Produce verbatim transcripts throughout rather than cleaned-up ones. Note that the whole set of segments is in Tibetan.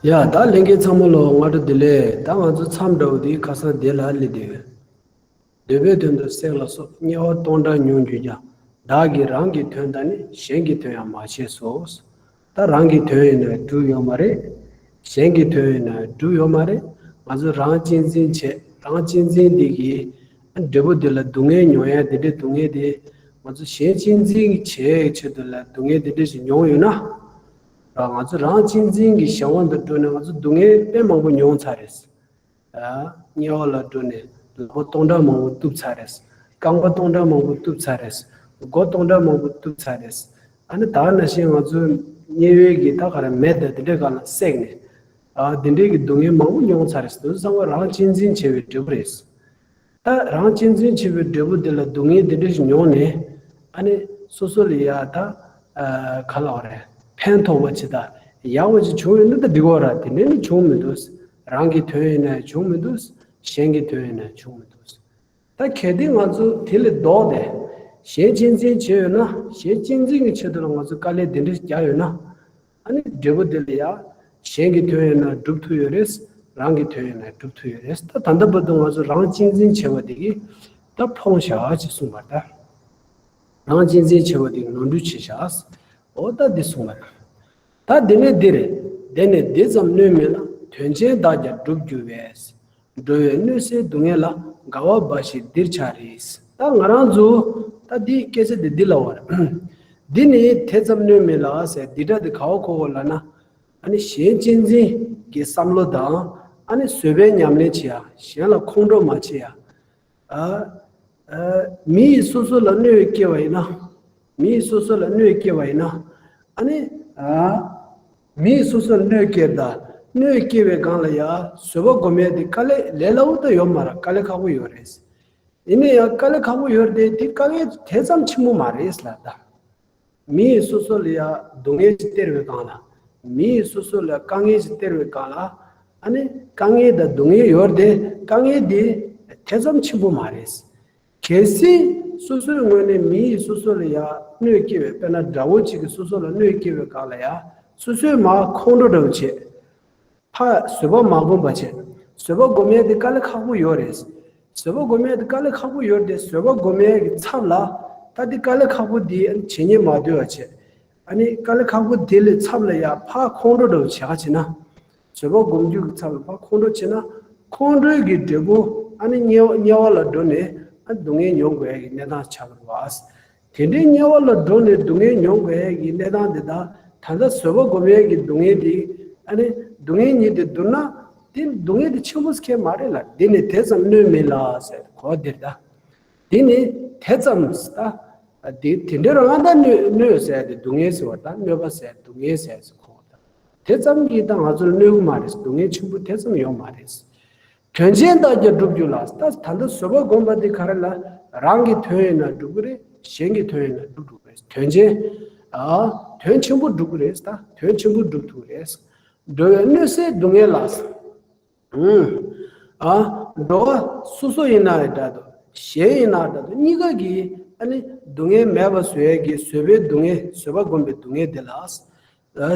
ཡ། ད་ལྷན་རྒྱས་ཚང་མ་ལ་སྔ་དྲོ་བདེ་ལེགས། ད་ང་ཚོ་མཚམས་འདྲ་བོ་འདི་ཁ་སང་དེ་ལ་སླེབས་བསྡད་ཡོད། འདོད་པའི་དོན་དུ་བསྲེགས་ལ་སོགས། དམྱལ་བ་སྟོང་ཕྲག་མྱོང་གྱུར་ཀྱང་། བདག་གིས་རང་གི་དོན་དང་ནི། གཞན་གྱི་དོན་ཡང་མ་བྱས་སོ། ད་རང་གི་དོན་ཡིན་ན་འགྲུབ་ཡོད་མ་རེད། གཞན་གྱི་དོན་ཡིན་ན་འགྲུབ་ཡོད་མ་རེད། ང་ཚོ་རང་གཅེས་འཛིན་བྱས། རང་གཅེས་འཛིན་འདི་གིས་འབྲས་བུ་འདི་ལ་སྡུག་བསྔལ་མྱོང་ཡ་དེ་འདྲའི་སྡུག་བསྔལ་དེ། ང་ཚོ་གཞན་གཅེས་འཛིན་བྱེད་ཆེད་དུ་ལ་སྡུག་བསྔལ་དེ་འདྲ་ཞིག་མྱོང་ཡོད་ན། ང་ཚོ་རང་གཅེས་འཛིན་གྱི་ཞེན་པ་དང་འགྲོགས་ནས་ང་ཚོ་སྡུག་བསྔལ་དཔེ་མང་པོ་མྱོང་ཚར་རེད། དམྱལ་བ་ལ་འགྲོ་ནས་ལག་པ་སྟོང་ཕྲག་མང་པོ་གཏུབ་ཚར་རེད། རྐང་པ་སྟོང་ཕྲག་མང་པོ་གཏུབ་ཚར་རེད། མགོ་སྟོང་ཕྲག་མང་པོ་གཏུབ་ཚར་རེད། ཨ་ནི་ད་ནང་བཞིན་ང་ཚོ་དམྱལ་བའི་གི་ད་ག་རེ་མེ་དང་དེ་འདྲའི་སྒང་ལ་བསྲེགས་ནས། ཨ། དེ་འདྲའི་གི་སྡུག་བསྔལ་མང་པོ་མྱོང་ཚར་རེད། དེ་ཚོ་ཚང་མ་རང་གཅེས་འཛིན་བྱས་པའི་འབྲས་བུ་རེད། ད་རང་གཅེས་འཛིན་བྱས་པའི་འབྲས་བུ་དེ་ལ་སྡུག་བསྔལ་དེ་འདྲ་ཞིག་མྱོང་ནས། ཨ་ནི་སོ་སོ་ལ་ཡ་ད། ཨ། ག་ལབ་དགོས་རེད། ཕན་ཐོགས་པ་ཅིག་དང་ཡག་པ་ཅིག་བྱུང་ཡོད་ན་ད་འགྲིག་གི་རེད། དེ་འདྲ་ནི་བྱུང་མི་འདུག་རང་གི་དོན་ཡིན་ན་བྱུང་མི་འདུག་གཞན་གྱི་དོན་ཡིན་ན་བྱུང་མི་འདུག་ད་གལ་ཏེ་ང་ཚོ་དེ་ལས་ལྡོག་སྟེ་གཞན་གཅེས་འཛིན་བྱས་ཡོད་ན། གཞན་གཅེས་འཛིན་གྱི་ཆེད་དུ་ལ་ང་ཚོ་དཀའ་ལས་དེ་འདྲ་ཞིག་བརྒྱབ་ཡོད་ན། ཨ་ནི་འབྲས་བུ་དེ་ལ་ཡ། གཞན་གྱི་དོན་ཡིན་ན་སྒྲུབ་ཐུབ་ཡོད་རེད། རང་གི་དོན་ཡིན་ན་སྒྲུབ་ཐུབ་ཡོད་རེད། ད་ད་ལྟ་བར་དུ་ང་ཚོ་རང་གཅེས་འཛིན་བྱས་པ་དེ་གིས་ད་ཕོངས་བཞག་ཅེས་གསུངས་པ་རེད། ད་རང་གཅེས་འཛིན་བྱས་པ་དེ་གིས་ནོར་འཁྲུལ་བྱས་བཞག་འོ་ད་འདི་གསུངས་པ་རེད། ད་དེ་ནས་འདི་རེད། དེ་ནས་འདི་ཙམ་གནོད་མིན་ལ། དོན་ཆེན་བདག་ཀྱང་སྒྲུབ་འགྱུར་བས། འགྲོ་བའི་གནོད་སེལ་སྡུག་བསྔལ་ལ། དགའ་བ་འབའ་ཞིག་འདིར་འཆར་རིགས། ད་ང་རང་ཚོ་ད་འདི་སྐད་ཆ་འདི་འདི་ལབ་པ་རེད། འདི་ནི་དེ་ཙམ་གནོད་མིན་ལ་ཟེར། འདི་སྒྲ་འདི་ག་པར་གོ་དགོས་ལབ་ན། ཨ་ནི་གཞན་གཅེས་འཛིན་གྱི་བསམ་བློ་དང་། ཨ་ནི་བཟོད་པའི་ཉམས་ལེན་བྱེད་ཡ། གཞན་ལ་ཁོང་ཁྲོ་མ་བྱེད་ཡ། ཨ། ཨ། མི་ཡིས་སོ་སོ་ལ་གནོད་སྐྱེལ་བ་ཡིན་ན། མི་ཡིས་སོ་སོ་ལ་གནོད་སྐྱེལ་བ་ཡིན་ན། ཨ་ནི། ཨ། མི་ཡིས་སོ་སོ་ལ་གནོད་སྐྱེལ་ད། གནོད་སྐྱེལ་བའི་སྒང་ལ་ཡ་བཟོད་པ་སྒོམ་ཡ་དེ་དཀའ་ལས་ལས་སླ་པོ་ད་ཡོད་མ་རེད། དཀའ་ལས་ཁག་པོ་ཡོད་རེད། ཡིན་ན་ཡང་དཀའ་ལས་ཁག་པོ་ཡོད་རེད་དེ། དེ་དཀའ་ངལ་དེ་ཙམ་ཆེན་པོ་མ་རེད་ལབ་ད། མི་ཡིས་སོ་སོ་ལ་ཡ་སྡུག་བསྔལ་ཅིག་སྟེར་བའི་སྒང་ལ། མི་ཡིས་སོ་སོ་ལ་དཀའ་ངལ་ཅིག་སྟེར་བའི་སྒང་ལ། ཨ་ནི་དཀའ་ངལ་དང་སྡུག་བསྔལ་ཡོད་རེད་དེ། དཀའ་ངལ་དེ་དེ་ཙམ་ཆེན་པོ་མ་རེད། གལ་སྲིད་སོ་སོའི་ངོས་ནས་མི་ཡིས་སོ་སོ་ལ་ཡ་གནོད་སྐྱེལ་བའི། དཔེར་ན་དགྲ་བོ་གཅིག་གིས་སོ་སོ་ལ་གནོད་སྐྱེལ་བའི་སྒང་ལ་ཡ་སོ་སོས་མར་ཁོང་ཁྲོ་འདྲ་བོ་བྱས། ཕར་བཟོད་པ་མ་སྒོམ་པ་བྱས། བཟོད་པ་སྒོམ་ཡས་དེ་དཀའ་ལས་ཁག་པོ་ཡོད་རེད། བཟོད་པ་སྒོམ་ཡས་དེ་དཀའ་ལས་ཁག་པོ་ཡོད་རེད་དེ། བཟོད་པ་སྒོམ་ཡས་ཀྱི་ཚབ་ལ་ད་དེ་དཀའ་ལས་ཁག་པོ་དེ་བྱེད་སྙིང་མ་འདོད་པ་བྱས། ཨ་ནི་དཀའ་ལས་ཁག་པོ་དེ་ལས་ཚབ་ལ་ཡ་ཕར་ཁོང་ཁྲོ་འདྲ་བོ་བྱེད་ག་བྱེད་ན། བཟོད་པ་སྒོམ་རྒྱུ་གི་ཚབ་ལ་ཕར་ཁོང་ཁྲོ་བྱེད་ན། ཁོང་ཁྲོའི་གི་འབྲས་བུ་ཨ་ནི་དམྱལ་བ་དམྱལ་བ་ལ་འགྲོ་ནས་ཨ་སྡུག་བསྔལ་མྱོང་དགོས་ཡ་གི་གནས་སྟངས་ཆགས་པ་རེད་བ། དེ་འདྲའི་དམྱལ་བ་ལ་འགྲོ་ནས་སྡུག་བསྔལ་མྱོང་དགོས་ཡ་གི་གནས་སྟངས་དེ་དག་ད་ལྟ་བཟོད་པ་སྒོམ་ཡ་གི་སྡུག་བསྔལ་དེ། ཨ་ནི་སྡུག་བསྔལ་ཉིད་དེ་བསྡུར་ན། དེ་སྡུག་བསྔལ་དེ་ཆེན་པོ་ཁེལ་མ་རེད་ལ། འདི་ནི་དེ་ཙམ་གནོད་མིན་ལ་ཟེར་གོ་འདིར་ད། འདི་ནི་དེ་ཙམ་ད། དེ་དེ་འདྲའི་རང་ད་གནོད་གནོད་ཟེར་ཡ་དེ་སྡུག་བསྔལ་ཟེར་བ་ད། གནོད་པ་ཟེར་སྡུག་བསྔལ་ཟེར་ཟེར་གོ་ད། དེ་ཙམ་གྱིས་ད་ང་ཚོར་གནོད་གི་མ་རེད། སྡུག་བསྔལ་ཆེན་པོ་དེ་ཙམ་ཡོད་མ་རེད། དོན་ཆེན་བདག་ཀྱང་སྒྲུབ་འགྱུར་ལ། ད་ད་ལྟ་བཟོད་པ་སྒོམ་པ་འདི་ག་རེ་ལ། རང་གི་དོན་ཡིན་ན་སྒྲུབ་ཀྱི་རེད། གཞན་གྱི་དོན་ཡིན་ན་སྒྲུབ་ཐུབ་ཀྱི་རེད། དོན་ཆེན། ཨ། དོན་ཆེན་པོ་སྒྲུབ་ཀྱི་རེད། ད་དོན་ཆེན་པོ་སྒྲུབ་ཐུབ་ཀྱི་རེད། འགྲོ་བའི་གནོད་སེལ་སྡུག་བསྔལ་ལ། ཨ། འགྲོ་བ་སོ་སོ་ཡིན་ན་ཡང་འདྲ་འདུག་གཞན་ཡིན་ན་འདྲ་འདུག་གཉིས་ཀ་གིས་ཨ་ནི་སྡུག་བསྔལ་མེད་པ་བཟོ་ཡས་ཀྱི། བཟོད་པའི་སྡུག་བསྔལ། བཟོད་པ་སྒོམ་པའི་སྡུག་བསྔལ་དེ་ལ།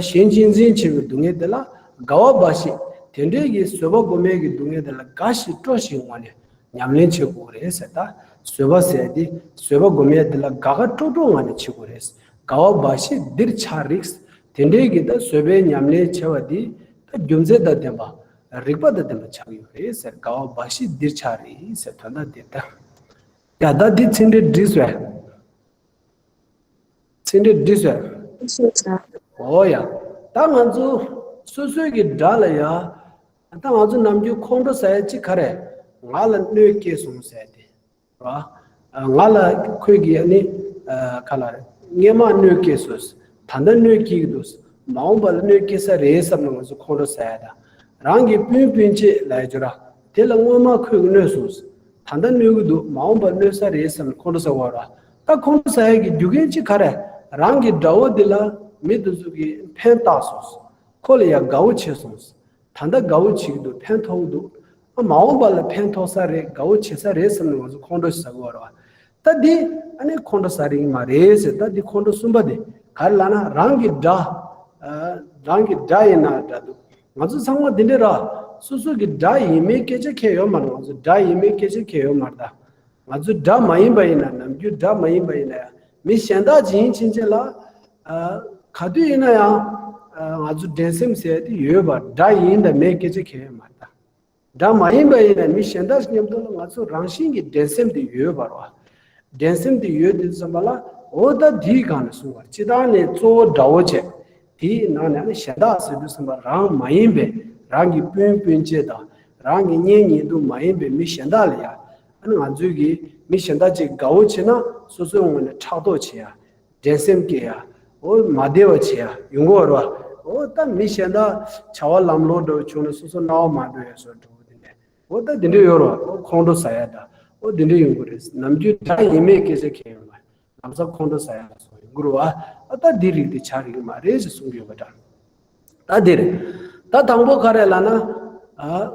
གཞན་གཅེས་འཛིན་བྱེད་པའི་སྡུག་བསྔལ་དེ་ལ་དགའ་བ་འབའ་ཞིག་དེ་འདྲའི་གི་བཟོད་པ་སྒོམ་ཡས་ཀྱི་སྡུག་བསྔལ་དེ་ལ་དགའ་ཞིང་སྤྲོ་ཞིང་ངང་ནས་ཉམས་ལེན་བྱེད་དགོས་རེད་ཟེར། ད་བཟོད་པ་ཟེར་དེ། བཟོད་པ་སྒོམ་ཡས་དེ་ལ་དགའ་དགའ་སྤྲོ་སྤྲོ་ངང་ནས་བྱེད་དགོས་རེད། དགའ་བ་འབའ་ཞིག་འདིར་འཆར་རིགས། དེ་འདྲའི་གི་ད་བཟོད་པའི་ཉམས་ལེན་བྱ་བ་དེ་ད་རྒྱུ་མཚན་དང་ལྡན་པ། རིགས་པ་དང་ལྡན་པ་ཆགས་ཀྱི་ཡོད་རེད་ཟེར། དགའ་བ་འབའ་ཞིག་འདིར་འཆར་རིགས་ཟེར། དོན་དག་འདི་ལྟ། ཡ། ད་འདི་ཚིག་འགྲེལ་འགྲིག་སོང་། ཚིག་འགྲེལ་འགྲིག་སོང་། འོ་ཡ། ད་ང་ཚོ་སོ་སོའི་གི་དགྲ་ལ་ཡ། ད་ང་ཚོ་ནམ་རྒྱུན་ཁོང་ཁྲོ་ཟ་ཡ་གཅིག་ག་རེ། ང་ལ་གནོད་སྐྱེལ་སོང་ཟེར་ཏེ། ར། ང་ལ་ཁོས་གི་ནི། ག་ལ་རེད། སྔན་མ་གནོད་སྐྱེལ་སོང་། ད་ལྟ་གནོད་སྐྱེལ་གི་འདུག་མ་འོངས་པ་ལ་གནོད་སྐྱེལ་ས་རེད་བསམ་ནས་ང་ཚོ་ཁོང་ཁྲོ་ཟ་ཡ་ད། རང་གི་སྤུན་སྤུན་མཆེད་ལ་ཡ་ཅོ་ར། དེ་ལ་སྔོན་མ་ཁོས་གནོད་སོང་། ད་ལྟ་གནོད་ཀྱི་འདུག་མ་འོངས་པར་གནོད་ས་རེད་བསམ་ནས་ཁོང་ཁྲོ་ཟ་བ་ར། ད་ཁོང་ཁྲོ་ཟ་ཡ་གི་རྒྱུ་རྐྱེན་གཅིག་ག་རེ། རང་གི་དགྲ་བོ་འདི་ལ་མི་འདི་ཚོ་གིས་ཕན་བཏགས་སོང་། ཁོ་ལ་ཡ་དགའ་བོ་བྱས་སོང་། ད་ལྟ་དགའ་བོ་བྱེད་ཀྱི་འདུག་ཕན་ཐོགས་ཀྱི་འདུག་ཨ། མ་འོངས་པ་ལ་ཕན་ཐོགས་ས་རེད། དགའ་བོ་བྱེད་ས་རེད་བསམ་ནས་ང་ཚོ་ཁོང་ཁྲོ་ཟ་གི་ཡོད་རེད་བ། ད་འདི་ཨ་ནི་ཁོང་ཁྲོ་ཟ་རིགས་མ་རེད་ཟེར། ད་འདི་ཁོང་ཁྲོ་གསུམ་པ་འདི་ག་རེ་ལབ་ན། རང་གི་དགྲ། ཨ། རང་གི་དགྲ་ཡིན་ན་འདྲ་འདུག་ང་ཚོ་ཚང་མ་འདི་འདྲ་ར། སོ་སོ་གི་དགྲ་ཡིན་མིན་སྐད་ཆ་འཁེལ་ཡོད་མ་རེད། ང་ཚོ་དགྲ་ཡིན་མིན་སྐད་ཆ་འཁེལ་ཡོད་མ་རེད་ད། ང་ཚོ་དགྲ་མ་ཡིན་པ་ཡིན་ན། ནམ་རྒྱུན་དགྲ་མ་ཡིན་པ་ཡིན་ན་ཡང་མི་གཞན་དག་ཅིག་ཡིན་ཕྱིན་ཆད་ལ། ཨ། ག་དུས་ཡིན་ན་ཡང་། ཨ། ང་ཚོ་འགྲན་སེམས་ཟེར་དེ་ཡོད་པ། དགྲ་ཡིན་དང་མེད་སྐད་ཆ་འཁེལ་ཡོད་མ་རེད་ད། དགྲ་མ་ཡིན་པ་ཡིན་ན་མི་གཞན་དག་མཉམ་དུ་ལ་ང་ཚོ་རང་བཞིན་གྱི་འགྲན་སེམས་དེ་ཡོད་པ་རེད་བ། འགྲན་སེམས་དེ་ཡོད་དུས་ཙམ་པ་ལ། འོ་ད་དེའི་སྒང་ནས་གསུངས་པ། སྤྱིར་བཏང་ནས་གཙོ་བོ་དགྲ་བོ་བྱས། དེའི་ནང་ནས་ནི་གཞན་དག་ཟེར་དུས་ཙམ་པ་རང་མ་ཡིན་པའི། རང་གི་སྤུན་སྤུན་མཆེད་དང་། རང་གི་གཉེན་ཉེ་དུ་མ་ཡིན་པའི་མི་གཞན་དག་ལ་ཡ། ཨ་ནི་ང་ཚོས་ཀྱིས་མི་གཞན་དག་ཅིག་དགའ་བོ་བྱེད་ན་སོ་སོའི་ངོས་ནས་ཕྲག་དོག་བྱེད་ཡ། འགྲན་སེམས་སྐྱེ་ཡ། འོ་མ་བདེ་བ་བྱེད་ཡ་ཡོང་གི་ཡོད་རེད་བ། འོ་ད་མི་གཞན་དག་བྱ་བ་ལམ་ལྷོང་འདྲ་བོ་བྱུང་ན་སོ་སོ་སྣང་བ་མ་འགྲོ་ཡ་བཟོ་འདྲ་བོ་དེ་འདྲ། འོ་ད་དེ་འདྲ་ཡོད་རེད་བ། འོ་ཁོང་ཁྲོ་ཟ་ཡ་ད། འོ་དེ་འདྲ་ཡོང་གི་རེད། ནམ་རྒྱུན་དགྲ་ཡིན་མིན་སྐད་ཆ་འཁེལ་ཡོང་བ། ལམ་སང་ཁོང་ཁྲོ་ཟ་ཡ་ལ་སོགས་ཡོང་གི་རེད་བ། འོ་ད་འདི་རིགས་དེ་བྱ་རིགས་མ་རེད་ཅེས་གསུང་གི་ཡོད་པ་འདྲ། ད་འདིར། ད་དང་པོ་ག་རེ་ལབ་ན། ཨ།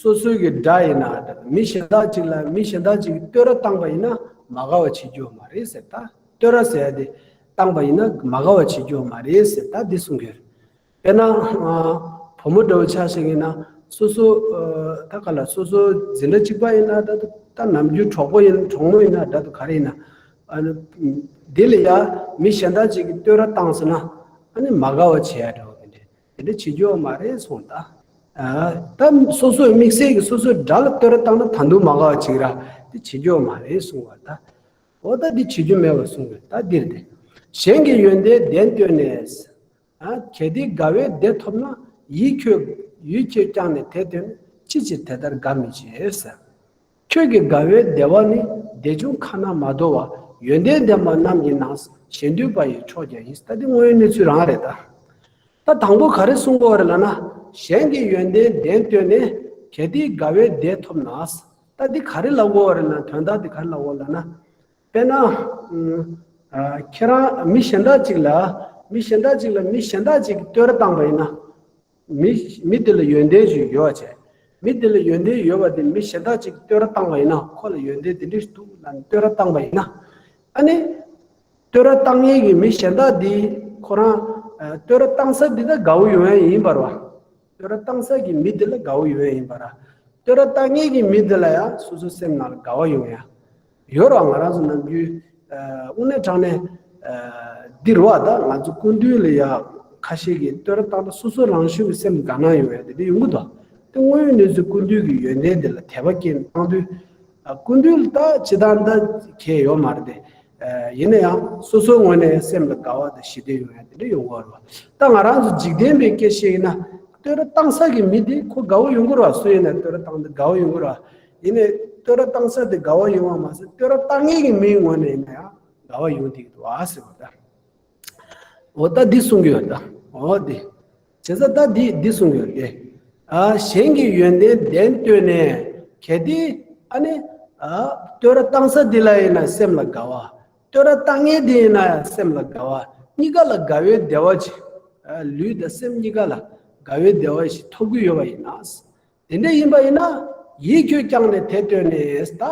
སོ་སོའི་གི་དགྲ་ཡིན་ན། མི་གཞན་དག་ཅིག་ལ། མི་གཞན་དག་ཅིག་གིས་བསྟོད་ར་བཏང་པ་ཡིན་ན་མ་དགའ་བ་བྱེད་རྒྱུ་མ་རེད་ཟེར། ད་བསྟོད་ར་ཟེར་ཡ་དེ་བཏང་པ་ཡིན་ན་མ་དགའ་བ་བྱེད་རྒྱུ་མ་རེད་ཟེར། ད་འདི་གསུང་གི་ཡོད། དཔེར་ན། ཨ། བུ་མོ་འདྲ་བོ་ཆ་བཞག་ཡིན་ན། སོ་སོ། ཨ། ད་ག་ལ་སོ་སོ་འཛིན་གྲྭ་གཅིག་པ་ཡིན་ན། ད་ད་ནམ་རྒྱུན་གྲོགས་པོ་ཡིན། གྲོགས་མོ་ཡིན་ན་འདྲ་འདུག་ག་རེ་ཡིན་ན། ཨ་ནི་འདི་ལ་ཡ་མི་གཞན་དག་ཅིག་གིས་བསྟོད་ར་བཏང་ཟེར་ན། ཨ་ནི་མ་དགའ་བ་བྱེད་ཡ་འདྲ་བོ་དེ་འདྲ། དེ་འདྲ་བྱེད་རྒྱུ་མ་རེད་གསུངས། ད། ཨ། ད་སོ་སོའི་དམིགས་བསལ་གྱི་སོ་སོའི་དགྲ་ལ་བསྟོད་ར་བཏང་ན་ད་དུང་མ་དགའ་བ་བྱེད་ར། དེ་བྱེད་རྒྱུ་མ་རེད་གསུངས་པ། ད། འོ་ད་འདི་བྱེད་རྒྱུ་མེད་པ་གསུངས་པས། ད་འདིར་དེ། གཞན་གྱི་ཡོན་ཏན་བདེན་བསྟོད་ནས། ཨ། གལ་ཏེ་དགའ་བའི་བདེ་ཐོབ་ན། ཡིད་ཁྱོད། ཡིད་ཁྱོད་བསྐྱངས་ནས་དེ་བསྟོད་ནས། ཅི་ཕྱིར་དེ་ལྟར་དགའ་མི་བྱེད་ཟེར། ཁྱོད་ཀྱི་དགའ་བའི་བདེ་བ་ནི། བདེ་འབྱུང་ཁ་ན་མ་ཐོ་བ། ཡོན་ཏན་ལྡན་པ་རྣམས་ཀྱི་ནང་། གཞན་འདུས་པ་ཡི་མཆོག་ཀྱང་ཡིན། ད་འདི་དངོས་ཡོད་གནས་ཚུལ་རང་རེད་ད། ད་དང་པོ་ག་རེ་གསུང་གི་ཡོད་རེད་ལབ་ན། གཞན་གྱི་ཡོན་ཏན་བདེན་བསྟོད་ནས། གལ་ཏེ་དགའ་བའི་བདེ་ཐོབ་ན། ད་འདི་ག་རེ་ལབ་གི་ཡོད་རེད་ན། དོན་དག་འདི་ག་རེ་ལབ་གི་ཡོད་ལབ་ན། དཔེར་ན། ཨ། ཁྱེད་རང་མི་གཞན་དག་ཅིག་ལ། མི་གཞན་དག་ཅིག་ལ་མི་གཞན་དག་ཅིག་གིས་བསྟོད་ར་བཏང་པ་ཡིན་ན། མི། མི་དེ་ལ་ཡོན་ཏན་ཞིག་ཡོད་པ་བྱས། མི་དེ་ལ་ཡོན་ཏན་ཡོད་པ་དེ་མི་གཞན་དག་ཅིག་གིས་བསྟོད་ར་བཏང་པ་ཡིན་ན། ཁོ་ལ་ཡོན་ཏན་དེ་འདྲ་ཞིག་འདུག་ལབ་ནས་བསྟོད་ར་བཏང་པ་ཡིན་ན། ཨ་ནི། བསྟོད་ར་བཏང་མཁན་གྱི་མི་གཞན་དག་འདི་ཁོ་རང་། ཨ། བསྟོད་ར་བཏང་ས་འདི་ད་དགའ་བོ་ཡོང་ཡ་ཡིན་པ་རེད་བ། བསྟོད་ར་བཏང་ས་གི་མི་དེ་ལ་དགའ་བོ་ཡོང་ཡ་ཡིན་པ་ར། བསྟོད་ར་བཏང་མཁན་གྱི་མི་དེ་ལ་ཡང་སོ་སོའི་སེམས་ནང་ལ་དགའ་བ་ཡོང་ཡ་ཡོད་རེད་བ། ང་རང་ཚོ་ནམ་རྒྱུན། ཨ། དངོས་གནས་དྲང་གནས། ཨ། འདི་རེད་བ། ད་ང་ཚོ་སྐུ་མདུན་ལ་ཡ་ཁ་ཤས་ཀྱིས་བསྟོད་ར་བཏང་ན་སོ་སོ་རང་གཞུང་གི་སེམས་དགའ་སྣང་ཡོང་ཡ་དེ་འདྲ་ཡོང་གི་འདུག་དེ་དངོས་ཡོད་གནས་ཚུལ་སྐུ་མདུན་གྱི་ཡོན་ཏན་དེ་ལ་དད་པ་སྐྱེས་བཏང་དུས། ཨ། སྐུ་མདུན་ལ་ད་ཇི་ལྟར་ད་གལ་ཡོད་མ་རེད་དེ། ཨ། ཡིན་ན་ཡང་སོ་སོའི་ངོས་ནས་སེམས་ལ་དགའ་བ་དང་ཞི་བདེ་ཡོང་ཡ་དེ་འདྲ་ཡོང་གི་ཡོད་རེད་བ། ད་ང་རང་ཚོ་འཇིག་རྟེན་པའི་སྐད་བཤད་ཡིན་ན། བསྟོད་ར་བཏང་ས་གི་མི་དེ་ཁོ་དགའ་བོ་ཡོང་གི་རེད་བ། སུ་ཡིན་ན་བསྟོད་ར་བཏང་དེ་དགའ་བོ་ཡོང་གི་རེད་བ། ཡིན་ནའི་བསྟོད་ར་བཏང་ས་དེ་དགའ་བོ་ཡོང་བ་མ་ཟད། བསྟོད་ར་བཏང་མཁན་གྱི་མིའི་ངོས་ནས་ཡིན་ན་ཡང་དགའ་བ་ཡོང་བསྡད་ཀྱི་འདུག་ཨ་ཟེར་བ་ད། འོ་ད་འདི་གསུང་གི་ཡོད་ད། འོ་འདི། བྱས་ཙང་ད་འདི་འདི་གསུང་གི་ཡོད་དེ། ཨ། གཞན་གྱི་ཡོན་ཏན་བདེན་བསྟོད་ནས། གལ་ཏེ། ཨ་ནི། ཨ། བསྟོད་ར་བཏང་ས་འདི་ལ་ཡིན་ན་སེམས་ལ་དགའ་བ། བསྟོད་ར་བཏང་མཁན་འདི་ཡིན་ན་ཡང་སེམས་ལ་དགའ་བ། གཉིས་ཀ་ལ་དགའ་བའི་བདེ་བ་ཅིག་ཨ། ལུས་དང་སེམས་གཉིས་ཀ་ལ་དགའ་བའི་བདེ་བ་ཞིག་ཐོབ་ཀྱི་ཡོད་པ་ཡིན་ན། དེ་འདྲ་ཡིན་པ་ཡིན་ན། ཡིད་ཁྱོད་བསྐྱངས་ནས་དེ་བསྟོད་ནས། ད་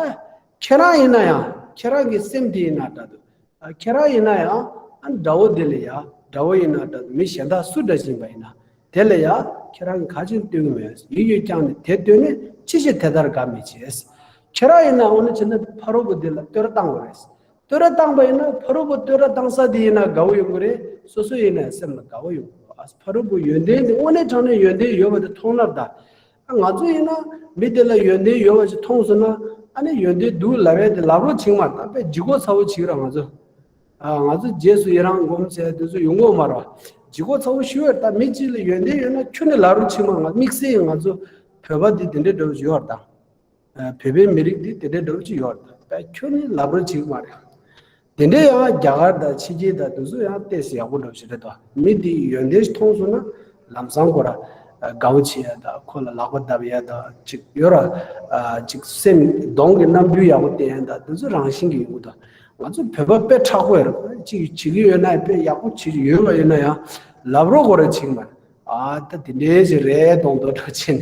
ཁྱེད་རང་ཡིན་ན་ཡང་། ཁྱེད་རང་གི་སེམས་དེ་ཡིན་ན་འདྲ་འདུག་ཨ། ཁྱེད་རང་ཡིན་ན་ཡང་། ཨ། དགྲ་བོ་དེ་ལ་ཡ། དགྲ་བོ་ཡིན་ན་འདྲ་འདུག་མི་གཞན་དག་སུ་འདྲ་ཞིག་ཡིན་པ་ཡིན་ན། དེ་ལ་ཡ་ཁྱེད་རང་གིས་ག་ཅིག་བསྟོད་ཀྱི་མེད། ཡིད་ཁྱོད་བསྐྱངས་ནས་དེ་བསྟོད་ནས། ཅི་ཕྱིར་དེ་ལྟར་དགའ་མི་བྱེད། ཁྱེད་རང་ཡིན་ན་འོ་ན་བྱས་ན་ཕ་རོལ་པོ་དེ་ལ་བསྟོད་ར་བཏང་བ་རེད། བསྟོད་ར་བཏང་པ་ཡིན་ན་ཕ་རོལ་པོ་བསྟོད་ར་བཏང་ས་དེ་ཡིན་ན་དགའ་བོ་ཡོང་གི་རེད། སོ་སོ་ཡིན་ན་སེམས་ལ་དགའ་བོ་ཡོང་གི་རེད། ཨ། ཕ་རོལ་པོ་ཡོན་ཏན་དེ་དངོས་གནས་དྲང་གནས་ཡོན་ཏན་ཡོད་པ་དེ་མཐོང་ན་ད། ཨ། ང་ཚོ་ཡིན་ན་མི་དེ་ལ་ཡོན་ཏན་ཡོད་པ་ཞིག་མཐོང་སོང་ན། ཨ་ནི་ཡོན་ཏན་འདུག་ལབ་ཡ་དེ་ལབ་རོགས་བྱེད་མ་རེད། ད་དཔེ་ལྗིད་ཁོག་ཚ་བོ་བྱེད་ཀྱི་རེད་ང་ཚོ། ཨ། ང་ཚོ་རྗེས་སུ་ཡི་རང་སྒོམ་བྱས་དེ་ཚོ་ཡོང་གི་ཡོད་མ་རེད་བ། ལྗིད་ཁོག་ཚ་བོ་ཞུ་བ་རེད། ད་མི་གཅིག་ལ་ཡོན་ཏན་ཡོད་ན་ཁྱོན་ནས་ལབ་རོགས་བྱེད་མ། ང་དམིགས་བསལ་ང་ཚོ་བོད་པ་འདི་དེ་འདྲའི་འདྲ་བོ་ཞིག་ཡོད་རེད་ད། ཨ། བོད་པའི་མི་རིགས་འདི་དེ་འདྲའི་འདྲ་བོ་ཅིག་ཡོད་རེད། ད་ཁྱོན་ནས་ལབ་རོགས་བྱེད་ཀྱི་མ་རེད། དེ་འདྲའི་ཡང་རྒྱ་གར་དང་ཕྱི་རྒྱལ་དང་དེ་ཚོ་ཡང་ཏོག་ཙམ་ཡག་པོ་འདྲ་བོ་ཞིག་རེད་དོ། མི་འདི་ཡོན་ཏན་ཞིག་མཐོང་སོང་ན་ལམ་སང་ཁོ་ར་དགའ་བོ་བྱེད་ཡ་དང་། ཁོ་ལ་ལག་པ་བརྡབ་ཡ་དང་། ཅིག་ཡོད་ར། ཨ། ཅིག་སེམས་གདོང་གི་རྣམ་འགྱུར་ཡག་པོ་བསྟན་ཡ་དང་། དེ་ཚོ་རང་བཞིན་གྱི་ཡོང་གི་འདུག་ང་ཚོ་བོད་པ་དཔེ་མཁྲེགས་པོ་ཡོད་རེད། ཅིག་བྱེད་ཀྱི་ཡོད་ན་དཔེ་ཡག་པོ་བྱེད་ཀྱི་ཡོད་པ་ཡིན་ན་ཡང་ལབ་རོགས་ཁོ་ར་བྱེད་ཀྱི་མ་རེད། ཨ། ད་དེ་འདྲའི་ཞིག་རེད་མདོག་མདོག་འདྲ་བྱས་ནས།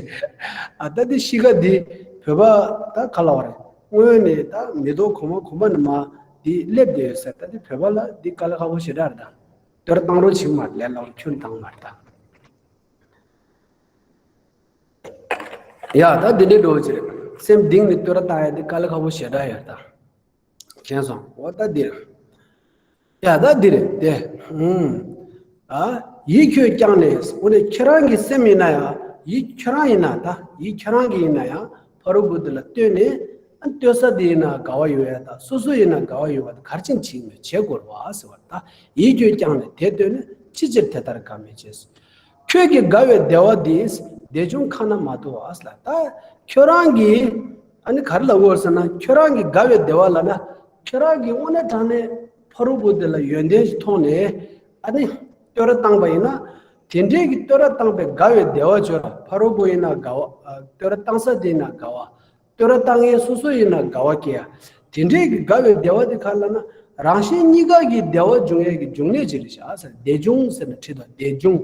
ཨ། ད་དེ་གཤིས་ཀ་འདི་བོད་པ་ད་ག་ལབ་དགོས་རེད། སྔོན་ནས་ད་མི་ཐོག་གོང་མ་གོང་མ་ནས་མར་འདི་སླེབས་བསྡད་ཡོད་ས་རེད། ད་དེ་བོད་པ་ལ་འདི་དཀའ་ལས་ཁག་པོ་ཞེ་དྲག་རེད་ད། བསྟོད་ར་བཏང་རོགས་བྱེད་ཀྱི་མ་རེད། ལས་སླ་པོ་ཁྱོན་བཏང་མ་རེད་ད། ཡ་ད་འདི་འདྲའི་འགྲོ་ཅི་རེད། སེམས་གཏིང་ནས་བསྟོད་ར་བཏང་ཡ་དེ་དཀའ་ལས་ཁག་པོ་ཞེ་དྲག་ཡོད་ད། མཁྱེན་སོང་། འོ་ད་འདི་རེད། ཡ་ད་འདི་རེད་དེ། ཧུམ། ཨ། ཡིད་ཁྱོད་བསྐྱངས་ནས། འོ་ནས་ཁྱེད་རང་གི་སེམས་ཡིན་ན་ཡང་། ཡིད་ཁྱོད་རང་ཡིན་ན་ད། ཡིད་ཁྱོད་རང་གི་ཡིན་ན་ཡང་ཕ་རོལ་པོ་འདི་ལ་བསྟོད་ནས། ཨ། བསྟོད་ས་དེ་ཡིན་ན་དགའ་བ་ཡོང་ཡ་ད། སོ་སོ་ཡིན་ན་དགའ་བ་ཡོང་བ་ད་ག་རེ་བྱས་ནས་བྱེད་དགོས་རེད་བ་ཟེར་བ་ད། ཡིད་ཁྱོད་བསྐྱངས་ནས་དེ་བསྟོད་ནས། ཅི་ཕྱིར་དེ་ལྟར་དགའ་མི་བྱེད། ཁྱོད་ཀྱི་དགའ་བའི་བདེ་བ་འདིས། བདེ་འབྱུང་ཁ་ན་མ་ཐོ་བ་ཟེར་ལ་ད། ཁྱོད་རང་གིས་ཨ་ནི་ག་རེ་ལབ་དགོས་ཟེར་ན། ཁྱོད་རང་གི་དགའ་བའི་བདེ་བ་ལབ་ན། ཁྱོད་རང་གིས་དངོས་གནས་དྲང་གནས་ཕ་རོལ་པོ་དེ་ལ་ཡོན་ཏན་ཞིག་མཐོང་ནས། ཨ་ནི་བསྟོད་ར་བཏང་པ་ཡིན་ན། དེ་འདྲའི་གི་བསྟོད་ར་བཏང་པའི་དགའ་བའི་བདེ་བ་བྱོས་ར། ཕ་རོལ་པོ་ཡིན་ན་དགའ་བ། ཨ། བསྟོད་ར་བཏང་ས་དེ་ཡིན་ན་དགའ་བ། བསྟོད་ར་བཏང་མཁན་སོ་སོ་ཡིན་ན་དགའ་བ་སྐྱེ་ཡ། དེ་འདྲའི་གི་དགའ་བའི་བདེ་བ་དེ་ག་རེ་ལབ་ན། རང་གཞན་གཉིས་ཀ་གི་བདེ་བ་འབྱུང་ཡས་ཀྱི་འབྱུང་གནས་ཅིག་རེད་ཤག་ཟེར། བདེ་འབྱུང་ཟེར་ན་ཁྲིད་དོ། བདེ་འབྱུང་།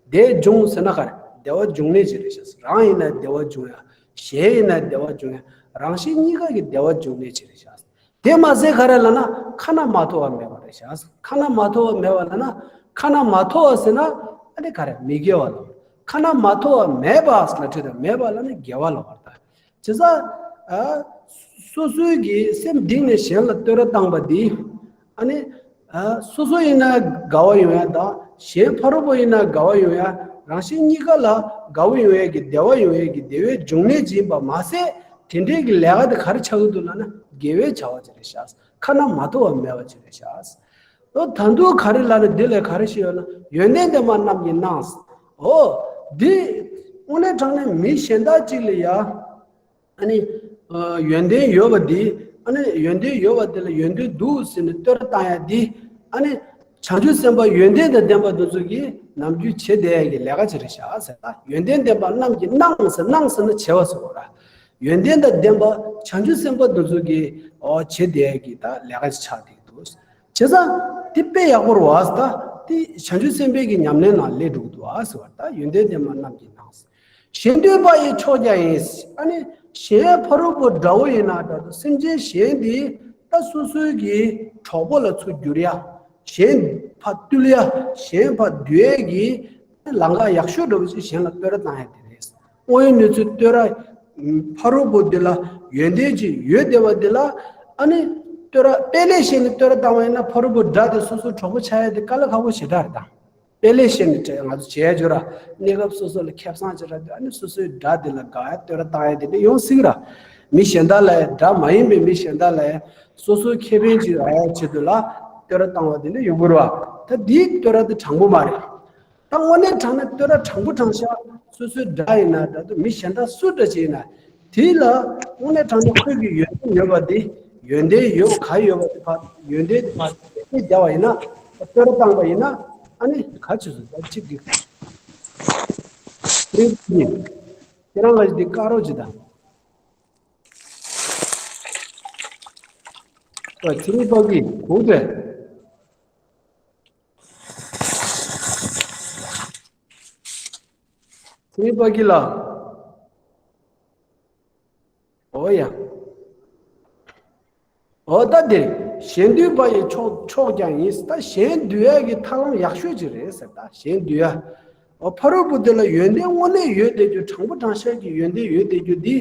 བདེ་འབྱུང་ཟེར་ན་ག་རེ། བདེ་བ་འབྱུང་གནས་ཅིག་རེད་ཤག་ཟེར། རང་ཡིན་ན་བདེ་བ་འབྱུང་ཡ། གཞན་ཡིན་ན་བདེ་བ་འབྱུང་ཡ། རང་གཞན་གཉིས་ཀ་གི་བདེ་བ་འབྱུང་གནས་ཅིག་རེད་ཤག་ཟེར། དེ་མ་ཟད་ག་རེ་ལབ་ན། ཁ་ན་མ་ཐོ་བ་མེད་པ་རེད་ཤག་ཟེར། ཁ་ན་མ་ཐོ་བ་མེད་པ་ལབ་ན། ཁ་ན་མ་ཐོ་བ་ཟེར་ན་ཨ་ནི་ག་རེ། མི་དགེ་བ་ལ། ཁ་ན་མ་ཐོ་བ་མེད་པ་ལ་ཁྲིད་དོ། མེད་པ་ལབ་ན་དགེ་བ་ལ་བར་ད། བྱས་ཙང་། ཨ། སོ་སོའི་གི་སེམས་གཏིང་ནས་གཞན་ལ་བསྟོད་ར་བཏང་པ་འདི། ཨ་ནི། ཨ། སོ་སོ་ཡིན་ན་དགའ་བ་ཡོང་ཡ་དང་། གཞན་ཕ་རོལ་པོ་ཡིན་ན་དགའ་བ་ཡོང་ཡ། རང་གཞན་གཉིས་ཀ་ལ་དགའ་བ་ཡོང་ཡ་གི་བདེ་བ་ཡོང་ཡ་གི་བདེ་བའི་འབྱུང་གནས་ཅིག་ཡིན་པ་མ་ཟད། དེ་འདྲའི་གི་ལས་ཀ་དེ་ག་རེ་ཆགས་ཀྱི་འདུག་ལབ་ན། དགེ་བའི་བྱ་བ་ཅིག་རེད་ཤག་ཟེར། ཁ་ན་མ་ཐོ་བ་མེད་པ་ཅིག་རེད་ཤག་ཟེར། ཨོ། ད་དུང་ག་རེ་ལབ་ན། འདི་ལ་ག་རེ་ཞིག་ཡོད་ན། ཡོན་ཏན་ལྡན་པ་རྣམས་ཀྱིས་གནང་། ཨོ། འདི་དངོས་གནས་དྲང་གནས་མི་གཞན་དག་ཅིག་ལ་ཡ། ཨ་ནི། ཨ། ཡོན་ཏན་ཡོད་པ་འདི། ཨ་ནི་ཡོན་ཏན་ཡོད་པ་འདི་ལ་ཡོན་ཏན་འདུག་ཟེར་ནས་བསྟོད་ར་བཏང་ཡ་འདི། ཨ་ནི། བྱང་ཆུབ་སེམས་དཔའ་ཡོན་ཏན་དང་ལྡན་པ་འདི་ཚོ་གིས་ནམ་རྒྱུན་བྱེད་བསྡད་ཡ་གི་ལས་ཀ་ཅིག་རེད་ཤག་ཟེར་ད། ཡོན་ཏན་ལྡན་པ་རྣམས་ཀྱིས་གནང་ཟེར། གནང་ཟེར་ན་བྱེད་པ་ཟེར་བ་ར། ཡོན་ཏན་དང་ལྡན་པ་བྱང་ཆུབ་སེམས་དཔའ་འདི་ཚོ་གིས། ཨོ། བྱེད་བསྡད་ཀྱི་ད་ལས་ཀ་ཅིག་ཆགས་བསྡད་འདུག། བྱས་ཙང་དེ་དཔེ་ཡག་པོ་རེད་བ། ད་དེ་བྱང་ཆུབ་སེམས་དཔའི་གི་ཉམས་ལེན་ནང་སླེབས་འགྲོ་གི་འདུག་བ་ཟེར་བ། ད་ཡོན་ཏན་ལྡན་པ་རྣམས་ཀྱིས་གནང་། གཞན་འདུལ་བ་ཡི་མཆོག་ཀྱང་ཡིན། ཨ་ནི་གཞན་ཕ་རོལ་པོ་དགྲ་བོ་ཡིན་ན་འདྲ་འདུག། སེམས་ཅན་གཞན་དེ་ད་སོ་སོའི་གི་གྲོགས་པོ་ལ་ཚུར་འགྱུར་ཡ། གཞན་ཕར་བཏུལ་ཡ། གཞན་ཕར་འདུལ་ཡ་གི་ལམ་ཁ་ཡག་ཤོས་འདྲ་བོ་ཅིག་གཞན་ལ་བསྟོད་ར་བཏང་ཡ་དེ་རེད། དངོས་ཡོད་གནས་ཚུལ་བསྟོད་ར། ཕ་རོལ་པོ་འདི་ལ་ཡོན་ཏན་ཅིག་ཡོད་བསྡད་པ་འདི་ལ། ཨ་ནི་བསྟོད་ར། དཔེ་ལེགས་བཤད་ནས་བསྟོད་ར་བཏང་བ་ཡིན་ན། ཕ་རོལ་པོ་དགྲ་དེ་སོ་སོའི་གྲོགས་པོ་ཆགས་ཡ་དེ་དཀའ་ལས་ཁག་པོ་ཞེ་དྲག་རེད་ད། དཔེ་ལེགས་བཤད་ནས་ང་ཚོ་བྱས་ཡ་བྱོས་ར། གནས་སྐབས་སོ་སོ་ལ་ཁེ་བཟང་ཅིག་རག་དུས། ཨ་ནི་སོ་སོའི་དགྲ་དེ་ལ་དགའ་ཡ་བསྟོད་ར་བཏང་ཡ་དེ་འདྲ་ཡོང་སྲིད་ར། མི་གཞན་དག་ལ་ཡ། དགྲ་མ་ཡིན་པའི་མི་གཞན་དག་ལ་ཡ། སོ་སོའི་ཁེ་ཕན་ཅིག་རག་ཡ་ཆེད་དུ་ལ་བསྟོད་ར་བཏང་བ་དེ་འདྲ་ཡོང་གི་རེད་བ། ད་འདིའི་བསྟོད་ར་དེ་དྲང་པོ་མ་རེད། ད་དངོས་གནས་དྲང་གནས་བསྟོད་ར་དྲང་པོ་དྲང་བཞག། སོ་སོའི་དགྲ་ཡིན་ན་འདྲ་འདུག། མི་གཞན་དག་སུ་འདྲ་ཅིག་ཡིན་ན། དེ་ལ་དངོས་གནས་དྲང་གནས་ཁོས་ཀྱི་ཡོན་ཏན་ཡོད་པ་དེ། ཡོན་ཏན་ཡོད་པ་ག་ཡོད་པ་དེ་ཕར། ཡོན་ཏན་དེ་ཕར་བསྟོད་ར་བཏང་པ་ཡིན་ན། བསྟོད་ར་བཏང་པ་ཡིན་ན། ཨ་ནི་ག་ཅི་ཟེར། ད་གཅིག་གི་ཁྱེད་རང་ལ་འདི་དཀར་རོ་ཅིག་དང་། ཨ། ཚེ་རིང་ཕ་གི་གོ་དེ། ཚེ་རིང་ཕ་གི་ལགས། འོ་ཡ། འོ་ད་དེ། གཞན་འདུལ་བ་ཡི་མཆོག་མཆོག་ཀྱང་ཡིན། ད་གཞན་འདུལ་ཡ་གི་ཐབས་ལམ་ཡག་ཤོས་ཅིག་རེད་ཟེར། ད་གཞན་འདུལ་ཡ། འོ། ཕ་རོལ་པོ་དེ་ལ་ཡོན་ཏན་དངོས་གནས་ཡོད་བསྡད་རྒྱུ། དྲང་པོ་དྲང་བཞག་གི་ཡོན་ཏན་ཡོད་བསྡད་རྒྱུ་འདི།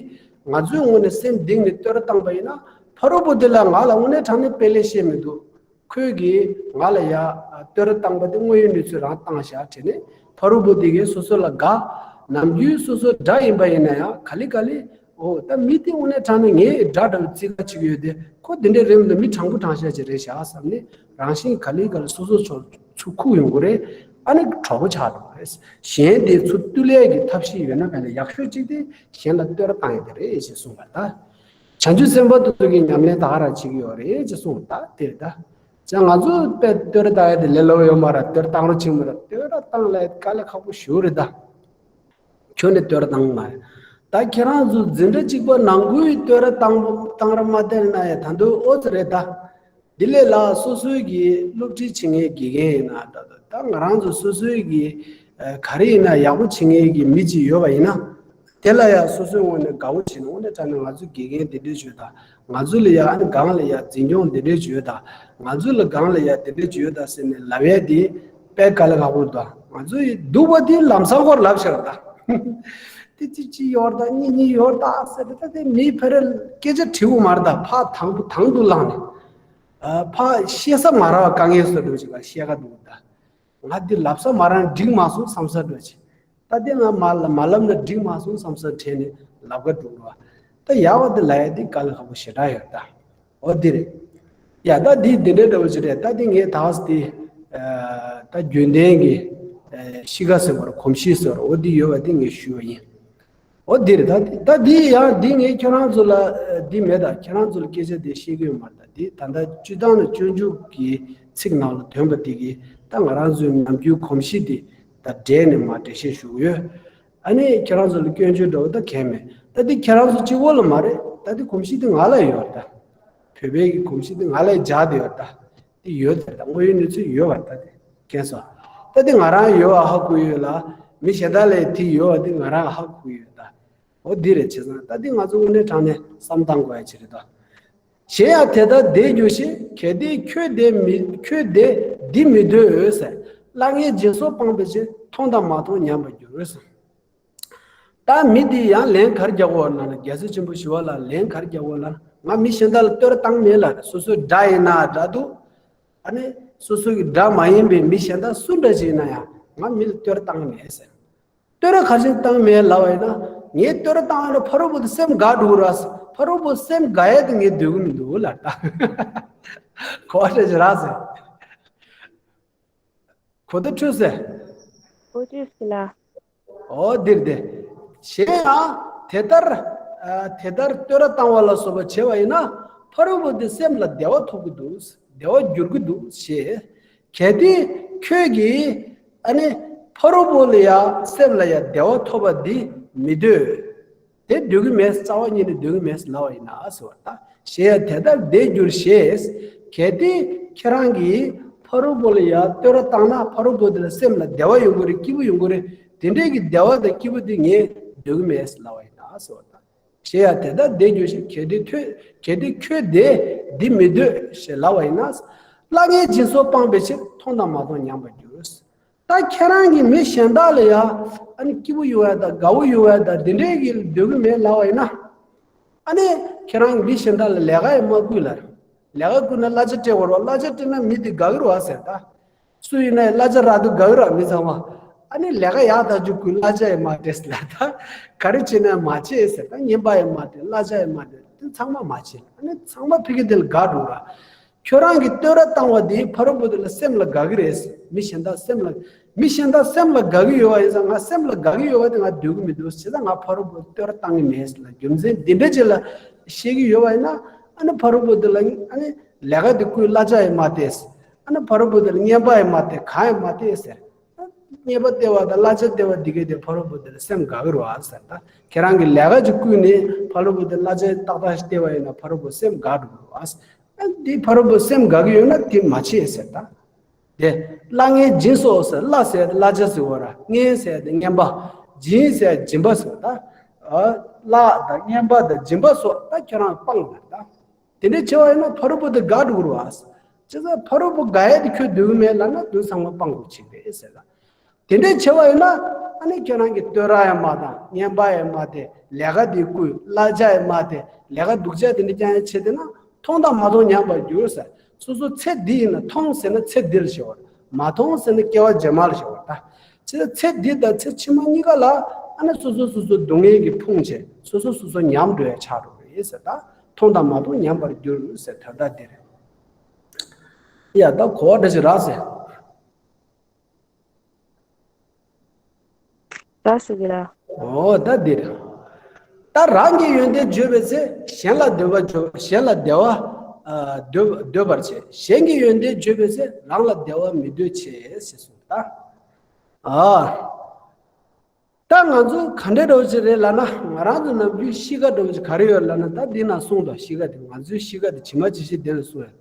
ང་ཚོའི་ངོས་ནས་སེམས་གཏིང་ནས་བསྟོད་ར་བཏང་པ་ཡིན་ན། ཕ་རོལ་པོ་དེ་ལ་ང་ལ་དངོས་གནས་དྲང་གནས་དཔེ་ལེགས་བཤད་མི་འདུག། ཁོས་ཀྱིས་ང་ལ་ཡ་བསྟོད་ར་བཏང་པ་དེ་དངོས་ཡོད་གནས་ཚུལ་རང་བཏང་བཞག་བྱས་ནས། ཕ་རོལ་པོ་དེ་གས་སོ་སོ་ལ་དགའ། ནམ་རྒྱུན་སོ་སོ་དགྲ་ཡིན་པ་ཡིན་ན་ཡང་། ག་ལེ་ག་ལེ། འོ། ད་མི་དེ་དངོས་གནས་དྲང་གནས་ངའི་དགྲ་འདྲ་བོ་བརྩི་ག་བྱེད་ཀྱི་ཡོད་དེ། ཁོ་དེ་འདྲས་རེད་མི་འདུག། མི་དྲང་པོ་དྲང་བཞག་ཅིག་རེད་བཞག་བསམ་ནས། རང་བཞིན་ག་ལེ་ག་ལེ་སོ་སོ་ཚོ་ཚུར་ཁུག་ཡོང་གི་རེད། ཨ་ནི་གྲོགས་པོ་ཆགས་འགྲོ་གི་རེད། གཞན་དེ་ཚུར་བཏུལ་ཡས་ཀྱི་ཐབས་ཤེས་ཡོད་ན། ག་ལེ་ཡག་ཤོས་གཅིག་དེ་གཞན་ལ་བསྟོད་ར་བཏང་ཡས་དེ་རེད་ཅེས་གསུངས་པ་ད། བྱང་ཆུབ་སེམས་དཔའ་དེ་ཚོ་གི་ཉམས་ལེན་ད་ག་རང་བྱེད་ཀྱི་ཡོད་རེད་ཅེས་གསུངས་པ་ད་དེ་རེད་ད། ཅང་ང་ཚོ་དཔེ་བསྟོད་ར་བཏང་ཡས་དེ་ལས་སླ་པོ་ཡོད་མ་རེད། བསྟོད་ར་བཏང་རོགས་བྱེད་མི་རེད། བསྟོད་ར་བཏང་ལ་དཀའ་ལས་ཁག་པོ་ཞེ་པོ་རེད་ད། ཁྱོན་ནས་བསྟོད་ར་བཏང་མ་རེད། ད་ཁྱེད་རང་ཚོ་འཛིན་གྲྭ་གཅིག་པ་ནང་ཁུལ་བསྟོད་ར་བཏང་བཏང་ར་མ་བསྟན་ན་ཡ། ད་དུང་ཨོ་ཙི་རེད་ད། འདི་ལས་ལ་སོ་སོའི་གི་སློབ་ཁྲིད་བྱེད་མཁན་དགེ་རྒན་ཡིན་ན་འདྲ་འདུག། ད་ང་རང་ཚོ་སོ་སོའི་གི་ཨ་ག་རེ་ཡིན་ན་ཡག་པོ་བྱེད་མཁན་གི་མི་གཅིག་ཡོད་པ་ཡིན་ན། དེ་ལ་ཡང་སོ་སོའི་ངོས་ནས་དགའ་བོ་བྱེད་ན། དངོས་གནས་དྲང་གནས་ང་ཚོའི་དགེ་རྒན་འདི་འདྲས་བྱོས་དང་། ང་ཚོ་ལ་ཡང་ཨ་ནི་སྒང་ལ་ཡང་འཛིན་སྐྱོང་འདི་འདྲས་བྱོས་དང་། ང་ཚོ་ལ་སྒང་ལ་ཡང་འདི་འདྲས་བྱོས་དང་ཟེར་ནས་ལབ་ཡས་དེ་དཔེ་དཀའ་ལས་ཁག་པོ་འདུག། ང་ཚོ་ཡི་སྡུག་པ་དེ་ལམ་སང་ཁོར་ལབ་ཤར་དང་། ཏི་ཙི་ཅི་ཡོར་ད་གཉིས་གཉིས་ཡོར་ད་ཟེར་ད་ད་དེ་མི་ཕེ་རེ་སྐད་ཆ་དྲི་བོ་མར་ད་ཕ་དང་པོ་དང་དུ་ལངས་ནས། ཕ་ཤེས་ས་མ་ར་བ་དཀའ་ངལ་སོ་འགྲོ་ཅིག་ལ་ཤེས་ཀ་འདུག་ད། ང་འདི་ལབ་ས་མ་ར་འགྲིག་མ་སོང་བསམ་ས་འགྲོ་ཅིག་ད་དེ་ང་མ་ལ་མ་ལབ་ན་འགྲིག་མ་སོང་བསམ་ས་དྲན་ནས་ལབ་ཀ་འདུག་ར། ད་ཡག་བ་དེ་ལ་ཡ་དེ་དཀའ་ལས་ཁག་པོ་ཞེ་དྲག་ཡོད་ད། འོ་འདི་རེད། ཡ་ད་འདི་འདི་འདྲའི་འདྲ་བོ་ཅིག་རེད། ད་འདི་ངས་ད་འདི་ད་རྒྱུན་ལྡན་གྱི་ཤི་ཁ་ཟེར་བར་གོམས་གཤིས་ཟེར་བར་འོ་འདི་ཡོད་པ་འདི་ངས་ཞུས་པ་ཡིན། འོ་འདི་རེད། ད་འདི་ད་འདི་ཡང་འདི་ངས་ཁྱེད་རང་ཚོ་ལ་འདི་མེད། ད་ཁྱེད་རང་ཚོ་ལ་སྐད་ཆ་འདི་བཤད་གི་ཡོད་མ་རེད། ད་འདི་ད་ལྟ་སྤྱིར་བཏང་ནས་སྤྱོད་འཇུག་གི་ཚིག་ནང་ལ་ཐོན་པ་འདི་གིས་ད་ང་རང་ཚོའི་ནམ་རྒྱུན་གོམས་གཤིས་འདི་ད་འགྲེལ་ནས་མར་འགྲེལ་བཤད་ཞུ་གི་ཡོད། ཨ་ནི་ཁྱེད་རང་ཚོ་ལ་སྐྱོན་བརྗོད་འདྲ་བོ་ད་གང་མེད། ད་འདི་ཁྱེད་རང་ཚོ་གཅིག་པོ་ལ་མ་རེད། ད་འདི་གོམས་གཤིས་འདི་ང་ལ་ཡོད་རེད། ད་བོད་པའི་གི་གོམས་གཤིས་འདི་ང་ལ་འཇགས་བསྡད་ཡོད་རེད། ད་འདི་ཡོད་རེད། ད་དངོས་ཡོད་གནས་ཚུལ་ཡོད་པ་ད་འདི་མཁྱེན་སོང་། ད་འདི་ང་རང་ཡོད་པ་ཧ་གོ་ཡོད་ལ། མི་གཞན་དག་ལ་འདི་ཡོད་པ་འདི་ང་རང་ཧ་གོ་ཡོད་ད། འོ་འདི་རེད། བྱས་ཙང་ད་འདི་ང་ཚོ་དངོས་གནས་དྲང་གནས་བསམ་བཏང་དགོས་ཡ་ཅིག་རེད་ད། གཞན་ཡང་དེ་ལྟར་བདེ་འགྱུར་ཞེས། གལ་ཏེ་ཁྱོད་བདེ་མི་ཁྱོད་བདེ་འདི་མི་འདོད་ཟེར། གླ་རྔན་སྦྱིན་སོགས་སྤངས་པའི་ཕྱིར། མཐོང་དང་མ་མཐོང་ཉམས་པར་འགྱུར་ཟེར། ད་མི་འདི་ཡང་ལན་ག་རེ་རྒྱག་དགོས་ལབ་ན། རྒྱལ་སྲས་ཆེན་པོ་ཞི་བ་ལྷ་ལན་ག་རེ་རྒྱག་དགོས་ལབ་ན། ང་མི་གཞན་དག་ལ་བསྟོད་ར་བཏང་མེད་ལབ་རེད། སོ་སོའི་དགྲ་ཡིན་ན་འདྲ་འདུག་ཨ་ནི་སོ་སོ་གི་དགྲ་མ་ཡིན་པའི་མི་གཞན་དག་སུ་འདྲ་ཞིག་ཡིན་ན་ཡང་ང་མི་ལ་བསྟོད་ར་བཏང་མེད་ཟེར། བསྟོད་ར་ག་རེ་བྱས་བཏང་མེད་ལབ་པ་ཡིན་ན། ངས་བསྟོད་ར་བཏང་ཡོད་ན་ཕ་རོལ་པོ་དེ་སེམས་དགའ་འགྲོ་གི་རེད། ཕ་རོལ་པོ་སེམས་དགའ་ཡས་དེ་ངས་འདོད་གི་མི་འདུག་ལབ་ད། གོ་བ་འདྲ་ཞིག་རག་ཟེར། གོ་བརྡ་འཕྲོད་ཟེར། ཨོ་ཅི་སི་ལ། ཨོ་འདིར་དེ། གཞན་ཡང་དེ་ལྟར། ཨ་དེ་ལྟར་བསྟོད་ར་བཏང་བ་ལ་སོགས་པ་བྱས་པ་ཡིན་ན། ཕ་རོལ་པོ་དེ་སེམས་ལ་བདེ་བ་ཐོབ་ཀྱི་འདུག་བདེ་བ་འགྱུར་གྱི་འདུག་ཞེས། གལ་ཏེ་ཁྱོད་ཀྱིས་ཨ་ནི་ཕ་རོལ་པོ་ལ་ཡང་སེམས་ལ་ཡང་བདེ་བ་ཐོབ་པ་འདི་མི་འདོད། དེ་འདོད་ཀྱི་མེད། རྩ་བ་ཉིད་ནས་འདོད་ཀྱི་མེད་ལབ་པ་ཡིན་ན་ཟེར་བ་ད། གཞན་ཡང་དེ་ལྟར་བདེ་འགྱུར་ཞེས། གལ་ཏེ་ཁྱེད་རང་གིས་ཕ་རོལ་པོ་ལ་ཡང་བསྟོད་ར་བཏང་ན་ཕ་རོལ་པོ་དེ་ལ་སེམས་ལ་བདེ་བ་ཡོང་གི་རེད། སྐྱིད་པོ་ཡོང་གི་རེད། དེ་འདྲའི་གི་བདེ་བ་དང་སྐྱིད་པོ་དེ་ངས་འདོད་ཀྱི་མེད་ལབ་པ་ཡིན་ན་ཟེར་བ་ད། གཞན་ཡང་དེ་ལྟར་བདེ་འགྱུར་ཞེས། གལ་ཏེ་ཁྱོད་གལ་ཏེ་ཁྱོད་བདེ་འདི་མི་འདོད་ཞེས་ལབ་པ་ཡིན་ན། གླ་རྔན་སྦྱིན་སོགས་སྤངས་པའི་ཕྱིར། མཐོང་དང་མ་མཐོང་ཉམས་པར་འགྱུར། ད་ཁྱེད་རང་གིས་མི་གཞན་དག་ལ་ཡང་ཨ་ནི་སྐྱིད་པོ་ཡོང་ཡ་དང་དགའ་བོ་ཡོང་ཡ་དང་དེ་འདྲའི་གི་འདོད་གི་མེད་ལབ་པ་ཡིན་ན། ཨ་ནི་ཁྱེད་རང་གིས་མི་གཞན་དག་ལ་ལས་ཀ་ཡང་མ་བསྐུལ་ལ། ལས་ཀ་བསྐུལ་ན་གླ་ཆ་སྤྲད་དགོས་རེད་བ། གླ་ཆ་སྤྲད་ན་མི་དེ་དགའ་གི་རེད་བ་ཟེར་ད། སུ་ཡིན་ན་ཡང་གླ་ཆ་རག་དུས་དགའ་གི་རེད་བ་མི་ཚང་མ། ཨ་ནི་ལས་ཀ་ཡག་ཐག་ཆོད་བསྐུལ། གླ་ཆ་ཡང་མ་སྤྲད་ཟེར་ད། ག་རེ་བྱས་ན་ཡང་མ་བྱེད་ཟེར་ད། རྔན་པ་ཡང་མ་སྤྲད། གླ་ཆ་ཡང་མ་སྤྲད། དེ་ཚང་མ་མ་བྱེད། ཨ་ནི་ཚང་མ་ཕ་གི་དེ་ལ་དགའ་འགྲོ་ར། ཁྱོད་རང་གིས་བསྟོད་ར་བཏང་བ་དེ་ཕ་རོལ་པོ་དེ་ལ་སེམས་ལ་དགའ་གི་རེད། མི་གཞན་དག་སེམས་ལ། མི་གཞན་དག་སེམས་ལ་དགའ་གི་ཡོད་པ་ཡིན་ཙང་། ང་སེམས་ལ་དགའ་གི་ཡོད་པ་དེ་ང་འདོད་གི་མི་འདུག་བྱས་ཙང་ང་ཕ་རོལ་པོ་བསྟོད་ར་བཏང་གི་མེད་ལ། རྒྱུ་མཚན་འདི་འདྲ་ཅིག་ལ་བཤད་གི་ཡོད་པ་ཡིན་ན། ཨ་ནི་ཕ་རོལ་པོ་དེ་ལ་ཨ་ནི་ལས་ཀ་དེ་བསྐུལ། གླ་ཆ་ཡང་མ་སྤྲད། ཨ་ནི་ཕ་རོལ་པོ་དེ་ལ་རྔན་པ་ཡང་མ་སྤྲད། གང་ཡང་མ་སྤྲད་ཟེར། རྔན་པ་སྟེར་བ་དང་གླ་ཆ་སྟེར་བ་འདི་གས་དེ་ཕ་རོལ་པོ་དེ་ལ་སེམས་དགའ་གི་རེད་བ་ཟེར་ད། ཁྱེད་རང་གིས་ལས་ཀ་ཅིག་བསྐུལ་ནས་ཕ་རོལ་པོ་དེ་གླ་ཆ་ཏག་ཏག་ཞིག་སྟེར་བ་ཡིན་ན་ཕ་རོལ་པོ་སེམས་དགའ་འགྲོ་གི་རེད་བ། ཨ་འདི་ཕ་རོལ་པོ་སེམས་དགའ་གི་ཡོད་ན་དེ་མ་བྱེད་ཟེར་ད། དེ་གླ་རྔན་སྦྱིན་སོགས་ཟེར། གླ་ཟེར་ཡ་དེ་གླ་ཆ་ཟེར་བ་ར། རྔན་ཟེར་ཡ་དེ་རྔན་པ། སྦྱིན་ཟེར་ཡ་སྦྱིན་པ་ཟེར་བ་ད། ཨ་གླ་དང་རྔན་པ་དང་སྦྱིན་པ་སོགས་ད་ཁྱེད་རང་སྤངས་ལ་ད། དེ་འདྲའི་ཆེ་བ་ཡིན་ན་ཕ་རོལ་པོ་དེ་དགའ་འགྲོ་གི་རེད་བ། བྱས་ཙང་ཕ་རོལ་པོ་དགའ་ཡས་དེ་ཁྱོད་འདོད་གི་མེད་ལབ་ན་དེ་ཚང་མ་སྤང་དགོས་ཆེ་བས་ཟེར་ལ། དེ་འདྲའི་ཆེ་བ་ཡིན་ན་ཨ་ནི་ཁྱོད་རང་གི་བསྟོད་ར་ཡང་མ་བཏང་། རྔན་པ་ཡང་མ་སྟེར། ལས་ཀ་དེ་བསྐུལ། གླ་ཆ་ཡང་མ་སྟེར། ལས་ཀ་སྡུག་ཅག་དེ་འདྲ་རྐྱང་ཡང་བྱེད་དེ་ན་མཐོང་དང་མ་མཐོང་ཉམས་པར་འགྱུར་ཟེར། སོ་སོ་ཚེ་འདི་ཡིན་ན། མཐོང་ཟེར་ན་ཚེ་འདི་ལ་ཞེས་པ། མ་མཐོང་ཟེར་ན་སྐྱེ་བ་རྗེས་མ་ལ་ཞེས་པ་ད། ཚེ་ཚེ་འདི་དང་ཚེ་ཕྱི་མ་གཉིས་ཀ་ལ་ཨ་ནི་སོ་སོ་སོ་སོ་སྡུག་བསྔལ་གྱིས་ཕུང་བྱས། སོ་སོ་སོ་སོ་ཉམས་འགྲོ་ཡ་ཆགས་འགྲོ་གི་རེད་ཟེར་ད། མཐོང་དང་མ་མཐོང་ཉམས་པར་འགྱུར་ཟེར་ད་ལྟ་འདིར། ཡ་ད་གོ་བ་འདྲ་ཞིག་རག་ཟེར། རག་ཟེར་གི་ར། འོ་ད་འདིར། ད་རང་གི་ཡོན་ཏན་བརྗོད་པའི་ཚེ། གཞན་ལ་འདོད་པ་བརྗོད། གཞན་ལ་བདེ་བ་ཨ་འདོད་འདོད་པར་བྱེད། གཞན་གྱི་ཡོན་ཏན་བརྗོད་པའི་ཚེ། རང་ལ་བདེ་བ་མི་འདོད་བྱེད་ཟེར་གསུངས་ད། ཨ། ད་ང་ཚོ་ག་འདྲའི་འདྲ་བོ་ཅིག་རེད་ལབ་ན། ང་རང་ཚོ་ནམ་རྒྱུན་གཤིས་ཀ་འདྲ་བོ་ཅིག་ག་རེ་ཡོད་ལབ་ན། ད་འདི་ན་གསུངས་དང་། གཤིས་ཀ་དེ་ང་ཚོའི་གཤིས་ཀ་དེ་ཇི་མ་ཇི་བཞིན་དེ་ལ་གསུངས་ཡོད།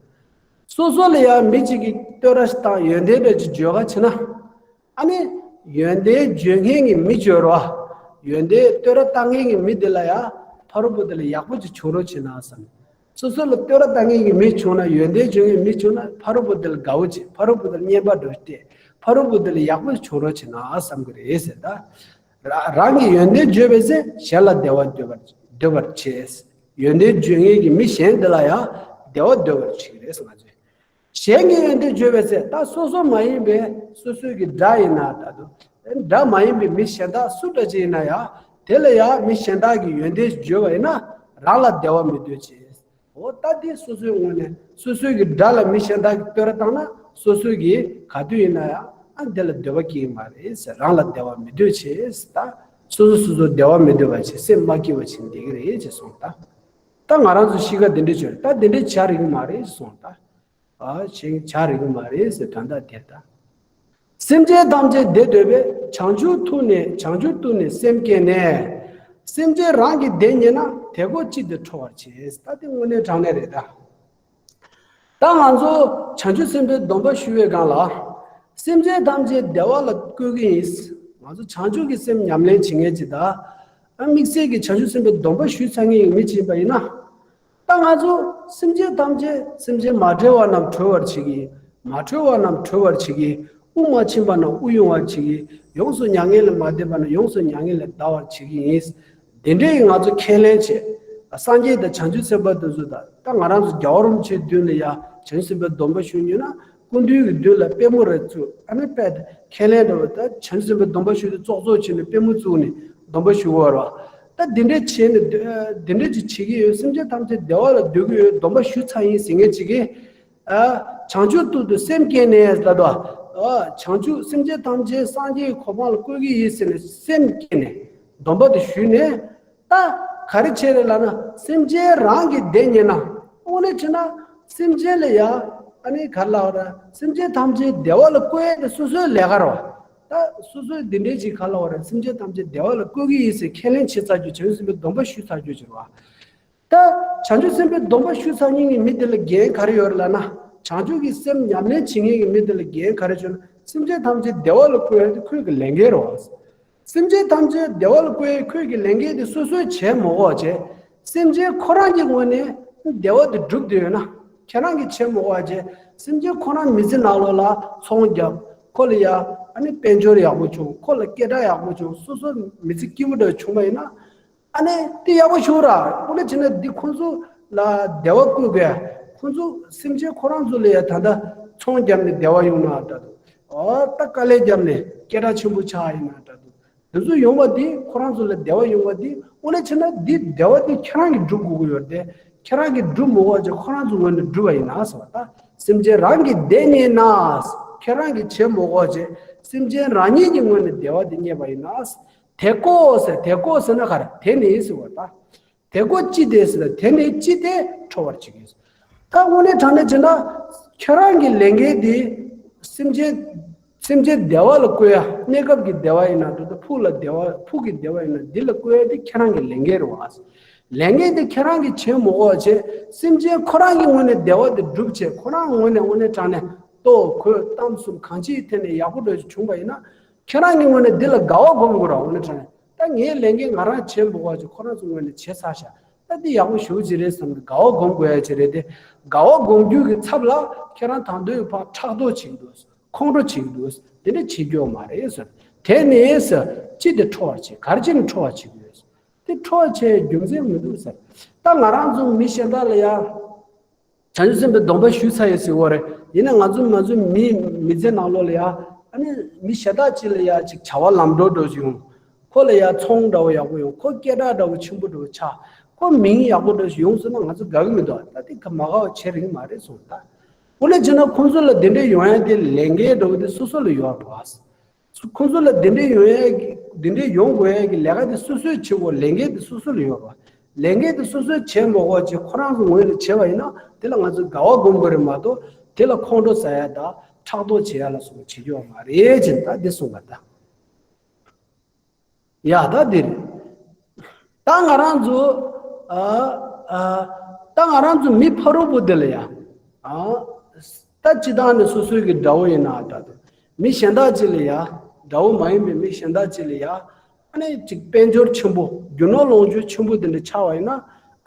སོ་སོ་ལ་ཡང་མི་གཅིག་གིས་བསྟོད་ར་ཞིག་བཏང་། ཡོན་ཏན་འདྲ་ཅིག་བརྗོད་ག་བྱེད་ན། ཨ་ནི་ཡོན་ཏན་བརྗོད་མཁན་གྱི་མི་བརྗོད་རོགས། ཡོན་ཏན་བསྟོད་ར་བཏང་མཁན་གྱི་མི་དེ་ལ་ཡང་ཕ་རོལ་པོ་དེ་ལ་ཡག་པོ་ཅིག་བྱུང་རོགས་བྱེད་ན་བསམ། སོ་སོ་ལ་བསྟོད་ར་བཏང་མཁན་གྱི་མི་བྱུང་ན། ཡོན་ཏན་བརྗོད་མཁན་མི་བྱུང་ན་ཕ་རོལ་པོ་དེ་ལ་དགའ་བོ་བྱེད། ཕ་རོལ་པོ་དེ་ལ་རྔན་པ་འདྲ་སྤྲད། ཕ་རོལ་པོ་དེ་ལ་ཡག་པོ་བྱུང་རོགས་བྱེད་ན་བསམ་གི་རེད་ཟེར་ད། ར- རང་གི་ཡོན་ཏན་བརྗོད་པའི་ཚེ་གཞན་ལ་བདེ་བ་འདོད་པར་འདོད་པར་བྱེད། ཡོན་ཏན་བརྗོད་མཁན་གྱི་མི་གཞན་དེ་ལ་ཡང་བདེ་བ་འདོད་པར་བྱེད་ཀྱི་རེད་ཟེར་ང་ཚོས། གཞན་གྱི་ཡོན་ཏན་བརྗོད་པའི་ཚེ་ད་སོ་སོ་མ་ཡིན་པའི་སོ་སོའི་གི་དགྲ་ཡིན་ན་ད་དུང་དགྲ་མ་ཡིན་པའི་མི་གཞན་དག་སུ་འདྲ་ཅིག་ཡིན་ན་ཡང་དེ་ལ་ཡང་མི་གཞན་དག་གི་ཡོན་ཏན་བརྗོད་པ་ཡིན་ན་རང་ལ་བདེ་བ་མི་འདོད་ཅེས། འོ་ད་དེ་སོ་སོའི་ངོས་ནས་སོ་སོའི་གི་དགྲ་ལ་མི་གཞན་དག་གི་བསྟོད་ར་བཏང་ན་སོ་སོའི་གི་ག་དུས་ཡིན་ན་ཡང་ཨ་འདི་ལ་འདོད་པ་སྐྱེ་གི་མ་རེད་ཟེར། རང་ལ་བདེ་བ་མི་འདོད་ཅེས་ད། སོ་སོ་སོ་སོ་བདེ་བ་མི་འདོད་པ་བྱེད་སེམས་མ་སྐྱིད་པ་བྱེད་བསྡད་ཀྱི་རེད་ཅེས་གསུངས་ད། ད་ང་རང་ཚོ་གཤིས་ཀ་འདི་འདྲ་བྱོས་ད་འདི་འདྲ་བྱ་རིག་གི་མ་རེད་གསུངས་ད། ཨ་ཞིག་བྱ་རིག་གི་མ་རེད་ཟེར་དོན་དག་དེ་ལྟ། སེམས་ཅན་ཐམས་ཅད་བདེ་འདོད་པས། བྱང་ཆུབ་ཐུགས་ནི་བྱང་ཆུབ་ཏུ་ནི་སེམས་བསྐྱེད་ནས། སེམས་ཅན་རང་གི་བདེ་རྙེད་ན། དེ་ཀོ་ཅི་སྟེ་ཁྲོ་བར་བྱེད། ད་དེ་དངོས་གནས་དྲང་གནས་རེད་ད། ད་ང་ཚོ་བྱང་ཆུབ་སེམས་དཔའི་སྡོམ་པ་ཞུ་བའི་སྒང་ལ། སེམས་ཅན་ཐམས་ཅད་བདེ་བ་ལ་བཀོད་ཀྱི་ཡིན། ང་ཚོ་བྱང་ཆུབ་ཀྱི་སེམས་ཉམས་ལེན་བྱེད་མཁན་ཅིག་དང་། དམིགས་བསལ་གྱི་བྱང་ཆུབ་སེམས་དཔའི་སྡོམ་པ་ཞུས་ཚར་མཁན་ཡང་མི་ཅིག་ཡིན་པ་ཡིན་ན། ད་ང་ཚོ་སེམས་ཅན་ཐམས་ཅད་སེམས་ཅན་མ་བྲལ་བ་རྣམས་གྲོལ་བར་བྱེད་ཀྱི་ཡིན། མ་གྲོལ་བ་རྣམས་གྲོལ་བར་བྱེད་ཀྱི་ཡིན། དབུགས་མ་ཕྱིན་པ་རྣམས་དབུགས་དབྱུང་བར་བྱེད་ཀྱི་ཡིན། ཡོངས་སུ་མྱ་ངན་ལས་མ་འདས་པ་རྣམས་ཡོངས་སུ་མྱ་ངན་ལས་འདའ་བར་བྱེད་ཀྱི་ཡིན། དེ་འདྲའི་ང་ཚོ་ཁས་ལེན་བྱེད། སངས་རྒྱས་དང་བྱང་ཆུབ་སེམས་དཔའ་དེ་ཚོ་དང་ད་ང་རང་ཚོ་རྒྱལ་བ་རིན་པོ་ཆེའི་མདུན་ལ་ཡ་བྱང་ཆུབ་སེམས་དཔའི་སྡོམ་པ་ཞུ་ཉོས་ན་སྐུ་མདུན་གྱི་མདུན་ལ་པུས་མོ་རེ་བཙུགས་ཨ་ནི་པད་ཁས་ལེན་འདྲ་བོ་ད་བྱང་ཆུབ་སེམས་དཔའི་སྡོམ་པ་ཞུ་དུས་ཙོག་ཙོག་བྱས་ནས་པུས་མོ་བཙུགས་ནས་སྡོམ་པ་ཞུ་དགོས་རེད་བ། ད་དེ་འདྲ་བྱས་ནས་དེ་འདྲ་ཅིག་བྱེད་ཀྱི་ཡོད། སེམས་ཅན་ཐམས་ཅད་བདེ་བ་ལ་འདོད་ཀྱི་ཡོད། སྡོམ་པ་ཞུ་ཚར་ཡིན་ཟེར་མཁན་ཅིག་གིས། ཨ། བྱང་ཆུབ་ཏུ་ཏུ་སེམས་བསྐྱེད་ནས་ལབ་དོ། ཨ། བྱང་ཆུབ་སེམས་ཅན་ཐམས་ཅད་སངས་རྒྱས་ཀྱི་གོ་འཕང་ལ་བཀོད་ཀྱི་ཡིན་ཟེར་ནས་སེམས་བསྐྱེད་ནས་སྡོམ་པ་དེ་ཞུས་ནས་ད་ག་རེ་བྱས་རེད་ལབ་ན་སེམས་ཅན་རང་གི་བདེ་རྙེད་ན་དངོས་གནས་བྱས་ན་སེམས་ཅན་ལ་ཡ་ཨ་ནི་ག་རེ་ལབ་ར་སེམས་ཅན་ཐམས་ཅད་བདེ་བ་ལ་བཀོད་ཡས་དེ་སོ་སོའི་ལས་ཀ་རེད་བ། ད་སོ་སོའི་འདི་འདྲའི་ཅིག་ག་རེ་ལབ་ར་སེམས་ཅན་ཐམས་ཅད་བདེ་བ་ལ་བཀོད་ཀྱི་ཡིན་ཟེར་ཁས་ལེན་བྱེད་ཚར་རྒྱུ་བྱང་ཆུབ་སེམས་དཔའི་སྡོམ་པ་ཞུས་ཚར་རྒྱུ་ཅིག་རེད་བ། ད་བྱང་ཆུབ་སེམས་དཔའི་སྡོམ་པ་ཞུ་ཚར་མཁན་གྱི་མི་དེ་ལ་འགན་ག་རེ་ཡོད་རེད་ལབ་ན་བྱང་ཆུབ་ཀྱི་སེམས་ཉམས་ལེན་བྱེད་མཁན་གྱི་མི་དེ་ལ་འགན་ག་རེ་བྱུང་ན་སེམས་ཅན་ཐམས་ཅད་བདེ་བ་ལ་བཀོད་ཡ་དེ་ཁོའི་གི་ལས་འགན་རེད་བ། སེམས་ཅན་ཐམས་ཅད་བདེ་བ་ལ་བཀོད་ཡ་ཁོའི་གི་ལས་འགན་དེ་སོ་སོས་བྱས་མ་དགོས་བྱས་སེམས་ཅན་ཁོ་རང་གི་ངོས་ནས་བདེ་བ་དེ་སྒྲུབ་བསྡད་ཡོད་ན་ཁྱེད་རང་གིས་བྱས་མ་དགོས་བྱས་སེམས་ཅན་ཁོ་རང་མི་ཚེ་ནང་ལོགས་ལ་ཚོང་བརྒྱབ་ཁོ་ལ་ཡ་ཨ་ནི་དཔལ་འབྱོར་ཡག་པོ་བྱུང་ཁོ་ལ་སྐད་གྲགས་ཡག་པོ་བྱུང་སོ་སོ་མི་ཚེ་སྐྱིད་པོ་འདྲ་བྱུང་བ་ཡིན་ན། ཨ་ནི་དེ་ཡག་པོ་ཞུ་ར། དངོས་གནས་བྱས་ན་འདི་ཁོང་ཚོ་ལ་བདེ་བ་བཀོད་དགོས། ཁོང་ཚོ་སེམས་ཅན་ཁོ་རང་ཚོ་ལ་ཡ་ད་ལྟ་ཚོང་བརྒྱབ་ནས་བདེ་བ་ཡོང་ན་འདྲ་འདུག་ཨོ་ད་དཀའ་ལས་བརྒྱབ་ནས་སྐད་གྲགས་ཆེན་པོ་ཆགས་ཡིན་ན་འདྲ་འདུག་འདི་ཚོ་ཡོང་བ་འདི་ཁོ་རང་ཚོ་ལ་བདེ་བ་ཡོང་བ་འདི་དངོས་གནས་བྱས་ན་འདི་བདེ་བ་འདི་ཁྱེད་རང་གིས་སྒྲུབ་དགོས་ཀྱི་ཡོད་དེ་ཁྱེད་རང་གིས་སྒྲུབ་མ་དགོས་བྱས་ཁོ་རང་ཚོ་ངོས་ནས་སྒྲུབ་པ་ཡིན་ན་ཟེར་བ་ད་སེམས་ཅན་རང་གི་བདེ་རྙེད་ན་ཁྱེད་རང་གིས་བྱེད་མ་དགོས་བྱས་སེམས་ཅན་རང་ཉིད་ཀྱི་ངོས་ནས་བདེ་བ་འདི་རྙེད་པ་ཡིན་ན། དེ་ཀོ་ཟེར་དེ་ཀོ་ཟེར་ན་ག་རེ་དེ་ནི་ཟེར་བ་ད། དེ་ཀོ་ཅི་སྟེ་ཟེར་ན་དེ་ནི་ཅི་སྟེ་ཁྲོ་བར་བྱེད་ཀྱི། ད་དངོས་གནས་དྲང་གནས་བྱས་ན་ཁྱེད་རང་གི་ལས་འགན་དེ་སེམས་ཅན་སེམས་ཅན་བདེ་བ་ལ་བཀོད་ཡ་གནས་སྐབས་ཀྱི་བདེ་བ་ཡིན་ན་འགྲོ་ད་ཕུགས་ལ་བདེ་བ་ཕུགས་ཀྱི་བདེ་བ་ཡིན་ན་འདི་ལ་བཀོད་ཡ་དེ་ཁྱེད་རང་གི་ལས་འགན་རེད་བ། ལས་འགན་དེ་ཁྱེད་རང་གིས་བྱེད་མ་དགོས་བྱས་སེམས་ཅན་ཁོ་རང་གི་ངོས་ནས་བདེ་བ་དེ་སྒྲུབ་བྱས་ཁོ་རང་ངོས་ནས་དངོས་གནས་དྲང་གནས་ལྟོ་གོས་གཏམ་གསུམ་གང་ཅིའི་ཐད་ནས་ཡག་པོ་འདྲ་ཞིག་བྱུང་བ་ཡིན་ན། ཁྱེད་རང་གི་ངོས་ནས་འདི་ལ་དགའ་བ་སྒོམ་དགོས་ར་འོ་ན་དྲང་ནས་ད་ངའི་ལས་འགན་ང་རང་བྱེད་མ་དགོས་པ་ཅིག་ཁོ་རང་ཚོ་ངོས་ནས་བྱེད་ཚར་ཤག་ད་འདི་ཡག་པོ་ཞེ་པོ་ཅིག་རེད་བསམ་ནས་དགའ་བ་སྒོམ་དགོས་ཡ་ཅིག་རེད་དེ་དགའ་བ་སྒོམ་རྒྱུ་གི་ཚབ་ལ་ཁྱེད་རང་དང་དོད་ཕར་ཕྲག་དོག་བྱེད་ཀྱི་འདུག་ཁོང་ཁྲོ་བྱེད་ཀྱི་འདུག་དེ་འདྲ་བྱེད་རྒྱུ་མ་རེད་ཟེར། དེ་ནས་ཟེར་ཅི་སྟེ་ཁྲོ་བར་བྱེད་ག་རེ་བྱས་ནས་ཁྲོ་བ་བྱེད་ཀྱི་ཡོད་ཟེར། དེ་ཁྲོ་བ་བྱེད་རྒྱུ་མཚན་མི་འདུག་ཟེར། ད་ང་རང་ཚོ་མི་གཞན་དག་ལ་ཡ། བྱང་ཆུབ་སེམས་དཔའི་སྡོམ་པ་ཞུས་ཚར་ཡོད་ཟེར་བ་རེད། ཡིན་ན་ང་ཚོ་ང་ཚོའི་མི་མི་ཚེ་ནང་ལོགས་ལ་ཡ། ཨ་ནི་མི་གཞན་དག་ཅིག་ལ་ཡ་ཅིག་བྱ་བ་ལམ་འགྲོ་འགྲོ་ཞིག་ཡོང་། ཁོ་ལ་ཡ་ཚོང་འདྲ་བོ་ཡག་པོ་ཡོང་། ཁོ་སྐད་གྲགས་འདྲ་བོ་ཆེན་པོ་འདྲ་བོ་ཆགས། ཁོ་མིང་ཡག་པོ་འདྲ་ཞིག་ཡོང་སོང་ན་ང་ཚོ་དགའ་གི་མི་འདུག་ད་དེ་ག་མ་དགའ་བ་བྱེད་རིགས་མ་རེད་སོང་ད། དངོས་གནས་བྱས་ན་ཁོང་ཚོ་ལ་དེ་འདྲའི་ཡོང་ཡ་དེ་ལས་འགན་འདྲ་བོ་དེ་སོ་སོ་ལ་ཡོད་རེད་བ། ཁོང་ཚོ་ལ་དེ་འདྲའི་ཡོང་ཡས་ཀྱི་དེ་འདྲའི་ཡོང་དགོས་ཡས་ཀྱི་ལས་ཀ་དེ་སོ་སོས་བྱེད་དགོས། ལས་འགན་དེ་སོ་སོ་ལ་ཡོད་རེད་བ། ལས་འགན་དེ་སོ་སོས་བྱེད་མ་དགོས་བྱས་ཁོ་རང་ཚོ་ངོས་ནས་བྱས་པ་ཡིན་ན་དེ་ལ་ང་ཚོས་དགའ་བ་སྒོམ་དགོས་རེད་མ་གཏོགས་དེ་ལ་ཁོང་ཁྲོ་ཟ་ཡ་དང་ཕྲག་དོག་བྱེད་ཡ་ལ་སོགས་པ་བྱེད་རྒྱུ་ཡོད་མ་རེད་ཅེས་ད་འདི་གསུངས་པ་དང་། ཡ་ད་འདི་རེད། ད་ང་རང་ཚོ་ཨ་ཨ་ད་ང་རང་ཚོ་མི་ཕ་རོལ་པོ་འདི་ལ་ཡ་ཨ་ད་སྤྱི་བཏང་ནས་སོ་སོའི་གི་དགྲ་བོ་ཡིན་ན་ད་དུ་མི་གཞན་དག་ཅིག་ལ་ཡ་དགྲ་བོ་མ་ཡིན་པའི་མི་གཞན་དག་ཅིག་ལ་ཡ་ཨ་ནི་ཅིག་དཔལ་འབྱོར་ཆེན་པོ་རྒྱུ་ནོར་ལོངས་སྤྱོད་ཆེན་པོ་འདི་འདྲ་ཆགས་པ་ཡིན་ན་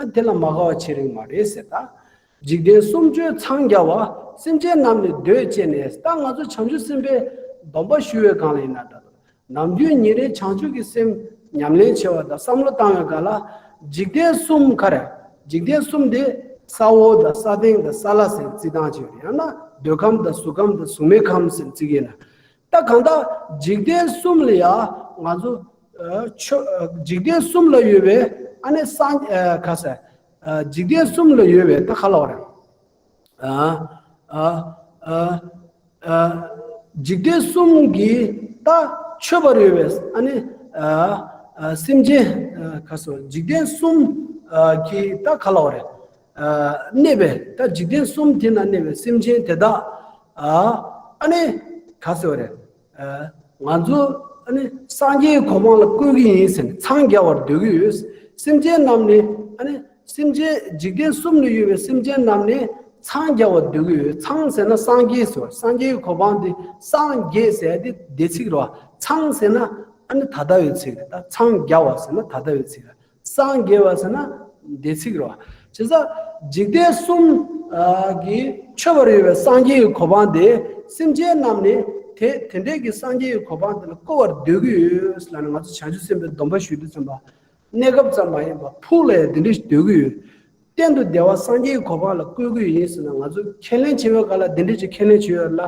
ཨ་དེ་ལ་མ་དགའ་བ་བྱེད་རིགས་མ་རེད་ཟེར་ད། འཇིག་རྟེན་གསུམ་སྤྱོད་འཚང་རྒྱ་བ། སེམས་ཅན་རྣམས་ནི་འདོད་ཅེས་ནས་ད་ང་ཚོ་བྱང་ཆུབ་སེམས་དཔའི་སྡོམ་པ་ཞུ་བའི་སྒང་ལ་ཡིན་ན་ད་དུ། ནམ་རྒྱུན་ཉིན་རེའི་བྱང་ཆུབ་ཀྱི་སེམས་ཉམས་ལེན་བྱེད་པ་དང་བསམ་བློ་བཏང་བའི་སྒང་ལ། འཇིག་རྟེན་གསུམ་ག་རེ། འཇིག་རྟེན་གསུམ་དེ་ས་འོག་དང་ས་སྟེང་དང་ས་བླ་ཟེར་བརྩི་སྟངས་ཅིག་ཡོད་རེད། ཡང་ན་འདོད་ཁམས་དང་གཟུགས་ཁམས་དང་གཟུགས་མེད་ཁམས་ཟེར་བརྩི་གི་ཡིན་ན། ད་གང་ལྟར་འཇིག་རྟེན་གསུམ་ལ་ཡང་ང་ཚོ་ཨ་ཆོས་ཨ་འཇིག་རྟེན་གསུམ་ལ་ཡོད་པའི་ཨ་ནི་སངས་ཨ་ག་ཟེར། ཨ་འཇིག་རྟེན་གསུམ་ལ་ཡོད་པའི་ད་ག་ལབ་དགོས་རེད། ཨ་ཨ་ཨ་ཨ་འཇིག་རྟེན་གསུམ་གྱི་ད་མཆོད་པར་ཡོད་པའི་ཨ་ནི་ཨ་ཨ་སེམས་ཅན་ཨ་ག་ཟེར། འཇིག་རྟེན་གསུམ་ཨ་གྱི་ད་ག་ལབ་དགོས་རེད། ཨ་གནས་པའི་ད་འཇིག་རྟེན་གསུམ་དེ་ན་གནས་པའི་སེམས་ཅན་དེ་དག་ཨ་ཨ་ནི་ག་ཟེར་བ་རེད། ཨ་ང་ཚོ་ཨ་ནི་སངས་རྒྱས་ཀྱི་གོ་འཕང་ལ་བཀོད་ཀྱི་ཡིན་ཟེར་ནས་འཚང་རྒྱ་བར་འདོད་ཀྱི་ཡོད། སེམས་ཅན་རྣམས་ནི་ཨ་ནི་སེམས་ཅན་འཇིག་རྟེན་གསུམ་ལ་ཡོད་པའི་སེམས་ཅན་རྣམས་ནི་འཚང་རྒྱ་བར་འདོད་ཀྱི་ཡོད། འཚང་ཟེར་ན་སངས་རྒྱས་ཟེར་བ། སངས་རྒྱས་ཀྱི་གོ་འཕང་དེ་སངས་རྒྱས་ཟེར་དེ་འདས་ཚིག་རེད་བ། འཚང་ཟེར་ན་ཨ་ནི་ད་ལྟ་བའི་ཚིག་རེད། ད་འཚང་རྒྱ་བ་ཟེར་ན་ད་ལྟ་བའི་ཚིག་རེད། སངས་རྒྱས་པ་ཟེར་ན་འདས་ཚིག་རེད་བ། བྱས་ཙང་འཇིག་རྟེན་གསུམ་ཨ་གྱི་མཆོད་པར་ཡོད་པའི་སངས་རྒྱས་ཀྱི་གོ་འཕང་དེ་སེམས་ཅན་རྣམས་ནི་དེ་དེ་འདྲའི་གི་སངས་རྒྱས་ཀྱི་གོ་འཕང་དེ་ལ་བཀོད་པར་འདོད་ཀྱི་ཡོད་ལབ་ནས། ང་ཚོ་བྱང་ཆུབ་སེམས་དཔའི་སྡོམ་པ་ཞུ་དུས་ཙམ་པ་གནས་སྐབས་ཙམ་མ་ཡིན་པར་ཕུགས་ལ་ཡང་དེ་འདྲ་ཞིག་འདོད་ཀྱི་ཡོད། གཏན་དུ་བདེ་བ་སངས་རྒྱས་ཀྱི་གོ་འཕང་ལ་བཀོད་ཀྱི་ཡིན་ཟེར་ན། ང་ཚོ་ཁས་ལེན་བྱེད་པའི་སྐབས་ལ་འདི་འདྲ་ཅིག་ཁས་ལེན་བྱེད་ཡོད་ལ།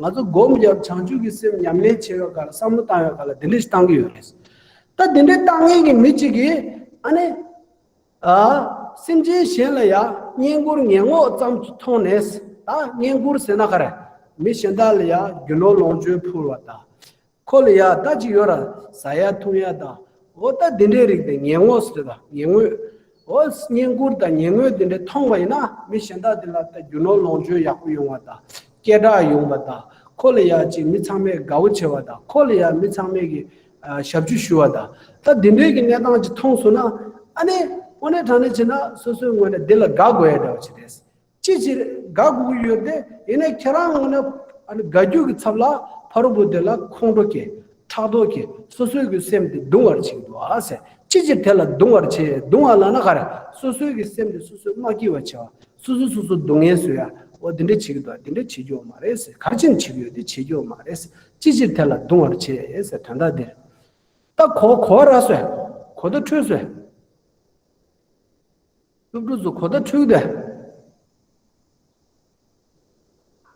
ང་ཚོ་སྒོམ་རྒྱབ་བྱང་ཆུབ་ཀྱི་སེམས་ཉམས་ལེན་བྱེད་པའི་སྐབས་ལ་བསམ་བློ་བཏང་བའི་སྐབས་ལ་འདི་འདྲ་ཞིག་བཏང་གི་ཡོད་རེད། ད་འདི་འདྲ་བཏང་མཁན་གྱི་མི་གཅིག་གིས་ཨ་ནི་ཨ་སེམས་ཅན་གཞན་ལ་ཡང་བསྙེན་བཀུར་ཉེས་ངོ་ཙམ་གྱིས་མཐོང་ནས། ད་བསྙེན་བཀུར་ཟེར་ན་ག་རེ། མི་གཞན་དག་ལ་ཡང་རྒྱུ་ནོར་ལོངས་སྤྱོད་ཕུལ་བ་དང་། ཁོ་ལ་ཡ་ད་ཅིག་ཡོད་ར། ཟ་ཡ་འཐུང་ཡ་དང་། འོ་ད་འདི་འདྲའི་རིགས་དེ་ཉེས་ངོ་ཟེར་དང་། ཉེས་ངོ་། འོ་བསྙེན་བཀུར་དང་ཉེས་ངོ་འདི་འདྲ་མཐོང་བ་ཡིན་ན། མི་གཞན་དག་འདི་ལ་ད་རྒྱུ་ནོར་ལོངས་སྤྱོད་ཡག་པོ་ཡོང་བ་དང་། སྐད་གྲགས་ཡོང་བ་དང་། ཁོ་ལ་ཡ་ཅིག་མི་ཚང་མས་དགའ་བོ་བྱེད་པ་དང་། ཁོ་ལ་ཡ་མི་ཚང་མས་ཀྱི་ཨ་ཞབས་ཕྱི་ཞུ་བ་དང་། ད་འདི་འདྲའི་གི་གནས་སྟངས་ཅིག་མཐོང་སོང་ན། ཨ་ནི་དངོས་གནས་དྲང་གནས་བྱས་ན་སོ་སོའི་ངོས་ནས་འདི་ལ་དགའ་དགོས་ཡ་འདྲ་བ་ཅིག་རེད། ཅི་ཕྱིར་དགའ་དགོས་ཀྱི་ཡོད་དེ། ཡིན་ནའི་ཁྱེད་རང་ངོས་ནས་ཨ་ནི་དགའ་རྒྱུ་གི་ཚབ་ལ་ཕ་རོལ་པོ་དེ་ལ་ཁོང་ཁྲོ་སྐྱེ། ཕྲག་དོག་སྐྱེ། སོ་སོའི་གི་སེམས་དེ་གདུང་བར་བྱེད་ཀྱི་འདུག་ཨ་ཟེར། ཅི་ཕྱིར་དེ་ལ་གདུང་བར་བྱེད། གདུང་བ་ལབ་ན་ག་རེ། སོ་སོའི་གི་སེམས་དེ་སོ་སོས་མ་སྐྱིད་པ་བྱེད་པ། སོ་སོ་སོ་སོ་སྡུག་བསྔལ་བཟོ་ཡ། འོ་འདི་འདྲ་བྱེད་ཀྱི་འདུག་འདི་འདྲ་བྱེད་རྒྱུ་མ་རེད་ཟེར། ག་རེ་བྱས་ནས་བྱེད་ཀྱི་ཡོད་དེ་བྱེད་རྒྱུ་མ་རེད་ཟེར། ཅི་ཕྱིར་དེ་ལ་གདུང་བར་བྱེད་ཟེར། དོན་དག་འདིར་ད་གོ་གོ་ར་སོས། གོ་བརྡ་འཕྲོད་སོས། སློབ་ཕྲུག་ཚོ་གོ་བརྡ་འཕྲོད་དེ།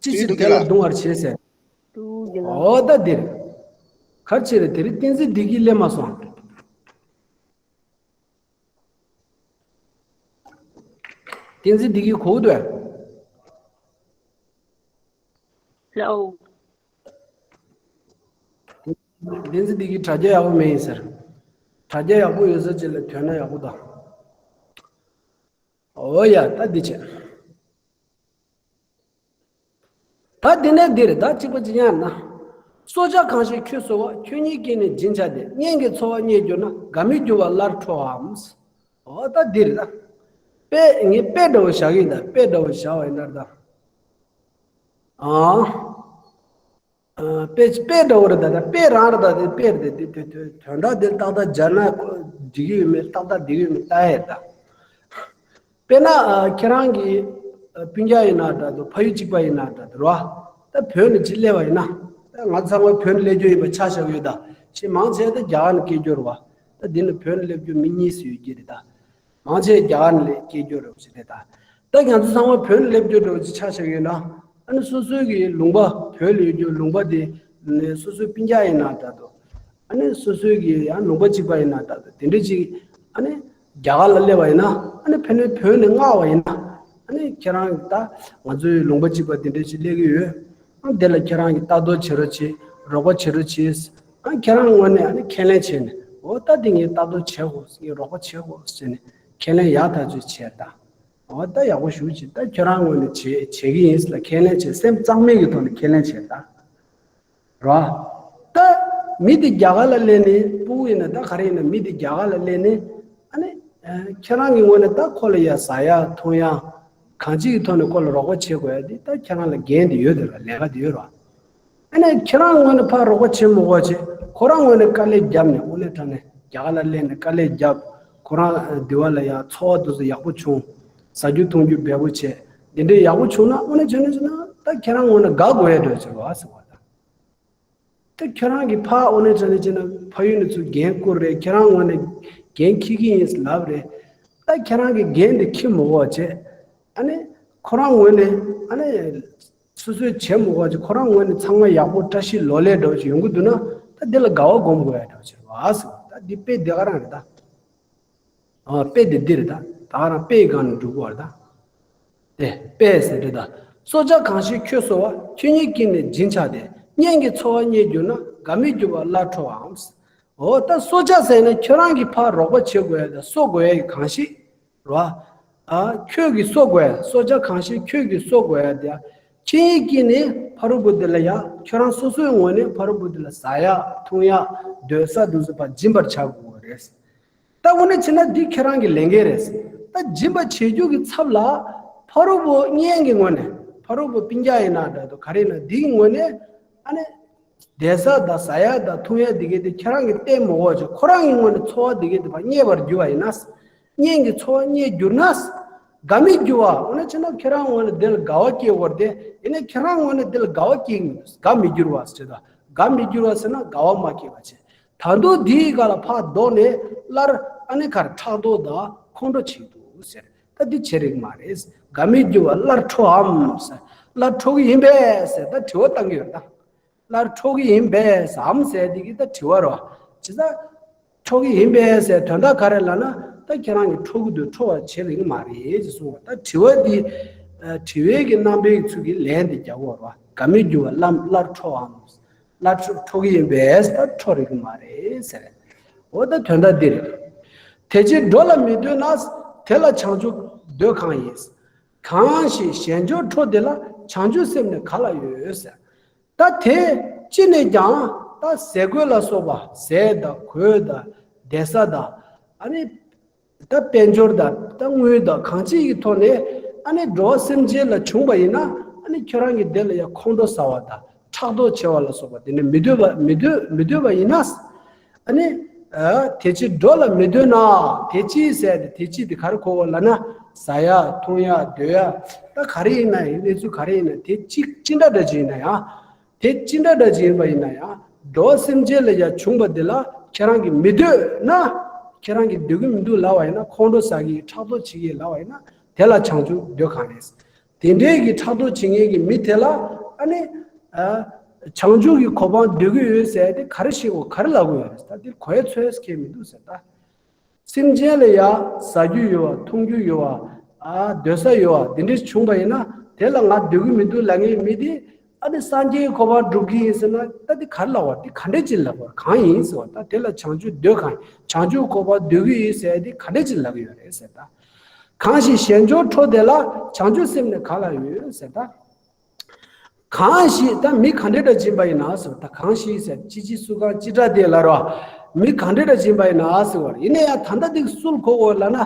ཅི་ཕྱིར་དེ་ལ་གདུང་བར་བྱེད་ཟེར། འོ་ད་འདིར། ག་རེ་བྱས་རེད། དེ་རིང་བསྟན་འཛིན་བདེ་སྐྱིད་སླེབས་མ་སོང་། བསྟན་འཛིན་བདེ་སྐྱིད་གོ་གི་འདུག་གས། ལའོ། བསྟན་འཛིན་བདེ་སྐྱིད་དྲ་རྒྱ་ཡག་པོ་མེད་ཡིན་ཟེར། དྲ་རྒྱ་ཡག་པོ་ཡོད་ས་ཅིག་ལ་ཐོན་ན་ཡག་པོ་འདུག་འོ་ཡ། ད་འདི་བྱས། ད་འདི་ནས་འདིར་ད་གཅིག་པ་གཅིག་ཡང་ན། སྲོག་ཆགས་གང་ཞིག་ཁྱོད་གསོ་བ། ཁྱོད་ཉིད་ཀྱིས་ནི་སྦྱིན་བྱ་སྟེ། གཉེན་གྱི་འཚོ་བ་རྙེད་གྱུར་ན། དགའ་མི་འགྱུར་བ་སླར་འཕྲོའམ། འོ་ད་འདིར་ད། དཔེ་ངས་དཔེ་འདྲ་བོ་བཞག་གི་ཡིན། ད་དཔེ་འདྲ་བོ་བཞག་པ་ཡིན་ན་ད། ཨང་། དཔེ་དཔེ་འདྲ་བོ་རེད། ད་ད་དཔེ་རང་རེད། ད་དེ་དཔེ་རེད། དེ་དེ་དོན་དག་དེ་ཏག་ཏག་སྦྱར་ན་འགྲིག་གི་ཡོད་མེད། ཏག་ཏག་འགྲིག་གི་ཡོད་མེད་ལྟ་ཡས་ད། དཔེར་ན་ཨ་ཁྱེད་རང་གི་ཨ་སྤུན་ཀྱག་ཡིན་ན་འདྲ་འདུག་ཕ་ཡུལ་གཅིག་པ་ཡིན་ན་འདྲ་འདུག་ར། ད་བོད་ནས་ཅིག་སླེབས་པ་ཡིན་ན། ད་ང་ཚང་མ་བོད་ནས་སླེབས་རྒྱུ་ཡིན་པ་ཆ་བཞག་ཡོད་ད། ཞེ་མང་ཆེ་ད་རྒྱ་གར་ནས་སྐྱེས་རྒྱུ་རེད་བ། ད་འདི་ནས་བོད་ནས་སླེབས་རྒྱུ་མི་གཉིས་སུ་ཡོད་ཀྱི་རེད་ད། མང་ཆེ་རྒྱ་གར་ནས་སྐྱེས་རྒྱུ་རེད་བ་ཞིག་རེད་ད། ད་ང་ཚོ་ཚང་མ་བོད་ནས་སླེབས་རྒྱུ་འདྲ་བོ་ཅིག་ཆ་བཞག་ཡོད་ན། ཨ་ནི་སོ་སོའི་གི་ལུང་པ་བོད་ལ་ཡོད་རྒྱུ་ལུང་པ་དེ་ནས་སོ་སོའི་སྤུན་ཀྱག་ཡིན་ན་འདྲ་འདུག་ཨ་ནི་སོ་སོའི་གི་ཡང་ལུང་པ་གཅིག་པ་ཡིན་ན་ད་དེ་འདྲ་ཅིག་ཨ་ནི་རྒྱ་གར་ལ་སླེབས་པ་ཡིན་ན། ཨ་ནི་ཕན་ནི་བོད་ནས་མངགས་པ་ཡིན་ན། ཨ་ནི་ཁྱེད་རང་གི་ད་ང་ཚོའི་ལུང་པ་གཅིག་པ་དེ་འདྲ་ཅིག་སླེབས་ཀྱི་ཡོད། ཨ་དེ་ལ་ཁྱེད་རང་གིས་ལྟ་རྟོག་བྱེད་རོགས་བྱེད། རོགས་པ་བྱེད་རོགས་བྱེད། ཨ་ཁྱེད་རང་ངོས་ནས་ཨ་ནི་ཁས་ལེན་བྱས་ནས། འོ་ད་དེ་ངས་ལྟ་རྟོག་བྱེད་དགོས། ངས་རོགས་པ་བྱེད་དགོས་ཟེར་ནས་ཁས་ལེན་ཡག་ཐག་ཆོད་བྱས་ད། འོ་ད་ཡག་པོ་ཞེ་པོ་ཅིག་ད་ཁྱེད་རང་ངོས་ནས་བྱེད་བྱེད་ཀྱི་ཡིན་ཟེར་ལ་ཁས་ལེན་བྱས། སེམས་གཙང་མའི་གི་ཐོག་ནས་ཁས་ལེན་བྱས་ད། ར། ད་མི་དེ་རྒྱ་གར་ལ་སླེབས་ནས། ཕྲུ་གུ་ཡིན་ན་ད་ག་རེ་ཡིན་ན། མི་དེ་རྒྱ་གར་ལ་སླེབས་ནས། ཨ་ནི་ཨ་ཁྱེད་རང་གི་ངོས་ནས་ད་ཁོ་ལ་ཡ་ཟ་ཡ་འཐུང་ཡ་གང་ཅིའི་ཐོག་ནས་ཁོ་ལ་རོགས་པ་བྱེད་དགོས་ཡ་དེ་ད་ཁྱེད་རང་ལ་འགན་དེ་ཡོད་དེ་ར། ལས་ཀ་དེ་ཡོད་ར། ཨ་ནི་ཁྱེད་རང་ངོས་ནས་ཕར་རོགས་པ་བྱེད་མི་དགོས་བྱས། ཁོ་རང་ངོས་ནས་དཀའ་ལས་བརྒྱབ་ནས། དངོས་གནས་དྲང་གནས་རྒྱ་གར་ལ་སླེབས་ནས་དཀའ་ལས་བརྒྱབ། ཁོ་རང་ཨ་འདི་བ་ལ་ཡ་འཚོ་བ་དེ་ཚོ་ཡག་པོ་བྱུང་། ཟ་རྒྱུ་འཐུང་རྒྱུ་འབེལ་པོ་བྱས། འདི་འདྲའི་ཡག་པོ་བྱུང་ན། དངོས་གནས་བྱས་ན་བྱས་ན་ད་ཁྱེད་རང་ངོས་ནས་དགའ་དགོས་ཡ་འདྲ་བྱེད་རོགས་ཟེར་བ་ད། ད་ཁྱོད་རང་གི་ཕ་ཨོ་ནེ་ཅ་ནེ་ཅེ་ན་ཕ་ཡུལ་ནས་ཚུར་འགན་བསྐུར་རེད། ཁྱོད་རང་ངོས་ནས་འགན་འཁྱེར་གྱི་ཡིན་ལབ་རེད། ད་ཁྱོད་རང་གི་འགན་དེ་འཁྱེར་མ་དགོས་བྱས། ཨ་ནི་ཁོ་རང་ངོས་ནས་ཨ་ནི་སོ་སོས་བྱེད་མ་དགོས་བྱས། ཁོ་རང་ངོས་ནས་ཚང་མ་ཡག་པོ་བཀྲ་ཤིས་ལོ་ལེགས་འདྲ་བོ་ཞིག་ཡོང་གི་འདུག་ན། ད་འདི་ལ་དགའ་བ་སྒོམ་དགོས་ཡ་འདྲ་བོ་ཞིག་རེད་བ། ད་འདི་དཔེ་འདི་ག་རང་རེད་ད། ཨ། དཔེ་དེ་འདི་རེད་ད། ད་ག་རང་དཔེའི་སྒང་ནས་འགྲོ་གི་ཡོད་རེད་ད། དེ་དཔེ་ཟེར་དེ་ད། སྲོག་ཆགས་གང་ཞིག་ཁྱོད་གསོ་བ། ཁྱོད་ཉིད་ཀྱིས་ནི་སྦྱིན་བྱ་སྟེ། གཉེན་གྱི་འཚོ་བ་བརྙེད་གྱུར་ན། དགའ་མི་འགྱུར་བ་སླར་འཕྲོའམ། འོ་ད་སྲོག་ཆགས་ཟེར་ན་ཁྱོད་རང་གི་ཕར་རོགས་པ་བྱེད་དགོས་ཡ་ད། གསོ་དགོས་ཡ་གི་གང་ཞིག་རེད་བ། ཨ། ཁྱོད་ཀྱིས་གསོ་དགོས་ཡ། སྲོག་ཆགས་གང་ཞིག་ཁྱོད་ཀྱིས་གསོ་དགོས་ཡ་དེ། ཁྱེད་ཉིད་ཀྱིས་ནི་ཕ་རོལ་པོ་དེ་ལ་ཡ། ཁྱོད་རང་སོ་སོའི་ངོས་ནས་ཕ་རོལ་པོ་དེ་ལ་ཟ་ཡ་འཐུང་ཡ་སྡོད་ས་འདུག་ཟེར་བ་སྦྱིན་པར་བྱ་དགོས་རེད། ད་འོ་ན་བྱས་ན་འདི་ཁྱེད་རང་གི་ལས་འགན་རེད། ད་སྦྱིན་པ་བྱེད་རྒྱུ་གི་ཚབ་ལ་ཕ་རོལ་པོ་གཉེན་གྱི་ངོས་ནས། ཕ་རོལ་པོ་སྤུན་ཀྱག་ཡིན་ན་འདྲ་འདུག་ག་རེ་ཡིན་ན་འདིའི་ངོས་ནས་ཨ་ནི་བསྡད་ས་དང་ཟ་ཡ་དང་འཐུང་ཡ་འདི་གས་དེ་ཁྱེད་རང་གིས་བལྟས་མ་དགོས་བྱས། ཁོ་རང་གི་ངོས་ནས་འཚོ་བ་འདི་གས་དེ་ཕར་བརྙེད་པར་གྱུར་པ་ཡིན་ན། གཉེན་གྱི་འཚོ་བ་བརྙེད་གྱུར་ན། དགའ་མི་འགྱུར་བ། འོ་ན་བྱས་ན་ཁྱེད་རང་ངོས་ནས་འདི་ལ་དགའ་བ་སྐྱེ་དགོས་རེད་དེ། ཡིན་ནའི་ཁྱེད་རང་ངོས་ནས་འདི་ལ་དགའ་བ་སྐྱེ་གི་མི་འདུག་དགའ་མི་འགྱུར་བ་ཟེར་ད། དགའ་མི་འགྱུར་བ་ཟེར་ན་དགའ་བ་མ་སྐྱེས་པ་བྱས། ད་དུང་དེའི་སྒང་ལ་ཕར་ལྡོག་ནས་སླར་ཨ་ནི་ག་རེ་ཕྲག་དོག་དང་ཁོང་ཁྲོ་བྱེད་འདུག་ཟེར། ད་འདི་བྱེད་རིགས་མ་རེད། དགའ་མི་འགྱུར་བ་སླར་འཕྲོའམ་ཟེར། སླར་འཕྲོ་གི་ཡིན་པས་ཟེར་ད་དྲི་བ་བཏང་གི་ཡོད་ད། སླར་འཕྲོ་གི་ཡིན་པས་སམ་ཟེར་འདི་གི་ད་དྲི་བ་རེད་བ། བྱས་ཙང་འཕྲོ་གི་ཡིན་པས་ཟེར་དོན་དག་ག་རེ་ལབ་ན། ད་ཁྱེད་རང་གིས་འཕྲོ་གི་འདུག་འཕྲོ་བ་བྱེད་རིགས་མ་རེད་ཅེས་གསུངས་པ། ད་དྲི་བ་འདི་ཨ་དྲི་བའི་གི་རྣམ་པའི་ཚུལ་གྱིས་ལན་འདི་རྒྱག་དགོས་རེད་བ། དགའ་མི་འགྱུར་བ་སླར་སླར་འཕྲོའམ། སླར་འཕྲོ་འཕྲོ་གི་ཡིན་པས་ད་འཕྲོ་རིགས་མ་རེད་ཟེར། འོ་ད་དོན་དག་འདི་རེད། དེ་ཕྱིར་འགྲོ་ལ་མི་འདོད་ན། དེ་ལ་བྱང་ཆུབ་འདོད་གང་ཡིན། གང་ཞིག་གཞན་འབྱོར་འཕྲོ་དེ་ལ། བྱང་ཆུབ་སེམས་ནི་ག་ལ་ཡོད་ཟེར། ད་དེ་ཅི་ནས་ཀྱང་ད་ཟས་གོས་ལ་སོགས་པ། ཟས་དང་གོས་དང་བསྡད་ས་དང་། ཨ་ནི་ད་དཔལ་འབྱོར་དང་ད་དངུལ་དང་གང་ཅིའི་ཐོག་ནས་ཨ་ནི་འགྲོ་བ་སེམས་ཅན་ལ་བྱུང་བ་ཡིན་ན། ཨ་ནི་ཁྱོད་རང་གིས་དེ་ལ་ཡང་ཁོང་ཁྲོ་ཟ་བ་དང་ཕྲག་དོག་བྱེད་པ་ལ་སོགས་པ་དེ་ནི་མི་འདོད་པ་མི་འདོད་མི་འདོད་པ་ཡིན་ན། ཨ་ནི་ཨ་དེ་ཕྱིར་འགྲོ་ལ་མི་འདོད་ན། དེ་ཅི་ཟེར་ཏེ་དེ་ཅི་དེ་ག་རེ་གོ་བ་ལབ་ན། ཟ་ཡ་འཐུང་ཡ་སྡོད་ཡ་ད་ག་རེ་ཡིན་ན་ཡིན། གནས་ཚུལ་ག་རེ་ཡིན་ན། དེ་ཅི་ཅི་འདྲ་འདྲ་ཅིག་ཡིན་ན་ཡང་། དེ་ཅི་འདྲ་འདྲ་ཅིག་ཡིན་པ་ཡིན་ན་ཡང་། འགྲོ་བ་སེམས་ཅན་ལ་ཡང་བྱུང་བ་དེ་ལ་ཁྱེད་རང་གིས་མི་འདོད་ན། ཁྱེད་རང་གིས་འདོད་ཀྱི་མི་འདུག་ལབ་པ་ཡིན་ན། ཁོང་ཁྲོ་ཟ་གི་ཕྲག་དོག་བྱེད་ཀྱི་ལབ་པ་ཡིན་ན། དེ་ལ་བྱང་ཆུབ་འདོད་གང་ཡིན། དེ་འདྲའི་གི་ཕྲག་དོག་བྱེད་མཁན་གྱི་མི་དེ་ལ་ཨ་ནི་ཨ་བྱང་ཆུབ་ཀྱི་གོ་འཕང་འདོད་ཀྱི་ཡོད་ཟེར་ཏེ་ག་རེ་བཤད་དགོས། ག་རེ་ལབ་དགོས་ཡོད་རེད་ད། དེ་གོ་ཡ་ཚོད་ཁེལ་མི་འདུག་ཟེར་ད། སེམས་ཅན་ལ་ཡ་ཟ་རྒྱུ་ཡོད་པ། འཐུང་རྒྱུ་ཡོད་པ། ཨ་སྡོད་ས་ཡོད་པ་དེ་འདྲ་བྱུང་བ་ཡིན་ན། དེ་ལ་ང་སྡོད་ཀྱི་མི་འདུག་ལབ་མཁན་མི་དེ་ཨ་ནི་སངས་རྒྱས་ཀྱི་གོ་འཕང་སྒྲུབ་ཀྱི་ཡིན་ཟེར་ན། ད་དེ་ག་རེ་ལབ་པ། དེ་ག་འདྲ་ཅིག་ལབ་པ་གང་ཡིན་ཟེར་བ། ད་དེ་ལ་བྱང་ཆུབ་འདོད་གང་། བྱང་ཆུབ་གོ་འཕང་འདོད་ཀྱི་ཡིན་ཟེར་དེ་ག་འདྲ་ཅིག་ལབ་ཀྱི་ཡོད་རེད་ཟེར་ད། གང་ཞིག་གཞན་འབྱོར་འཕྲོ་དེ་ལ། བྱང་ཆུབ་སེམས་ནི་ག་ལ་ཡོད་ཟེར་ད། གང་ཞིག་ད་མི་ག་འདྲ་འདྲ་ཅིག་ཡིན་པ་ཡིན་ན་ཟེར། ད་གང་ཞིག་ཟེར་ཅི་ཅི་སུ་གང་ཅི་འདྲ་དེ་ལ་རོ། མི་ག་འདྲ་འདྲ་ཅིག་ཡིན་པ་ཡིན་ན་ཟེར་བ་རེད། ཡིན་ན་ཡང་ད་ལྟ་འདི་སུ་ལ་གོ་དགོས་ལབ་ན།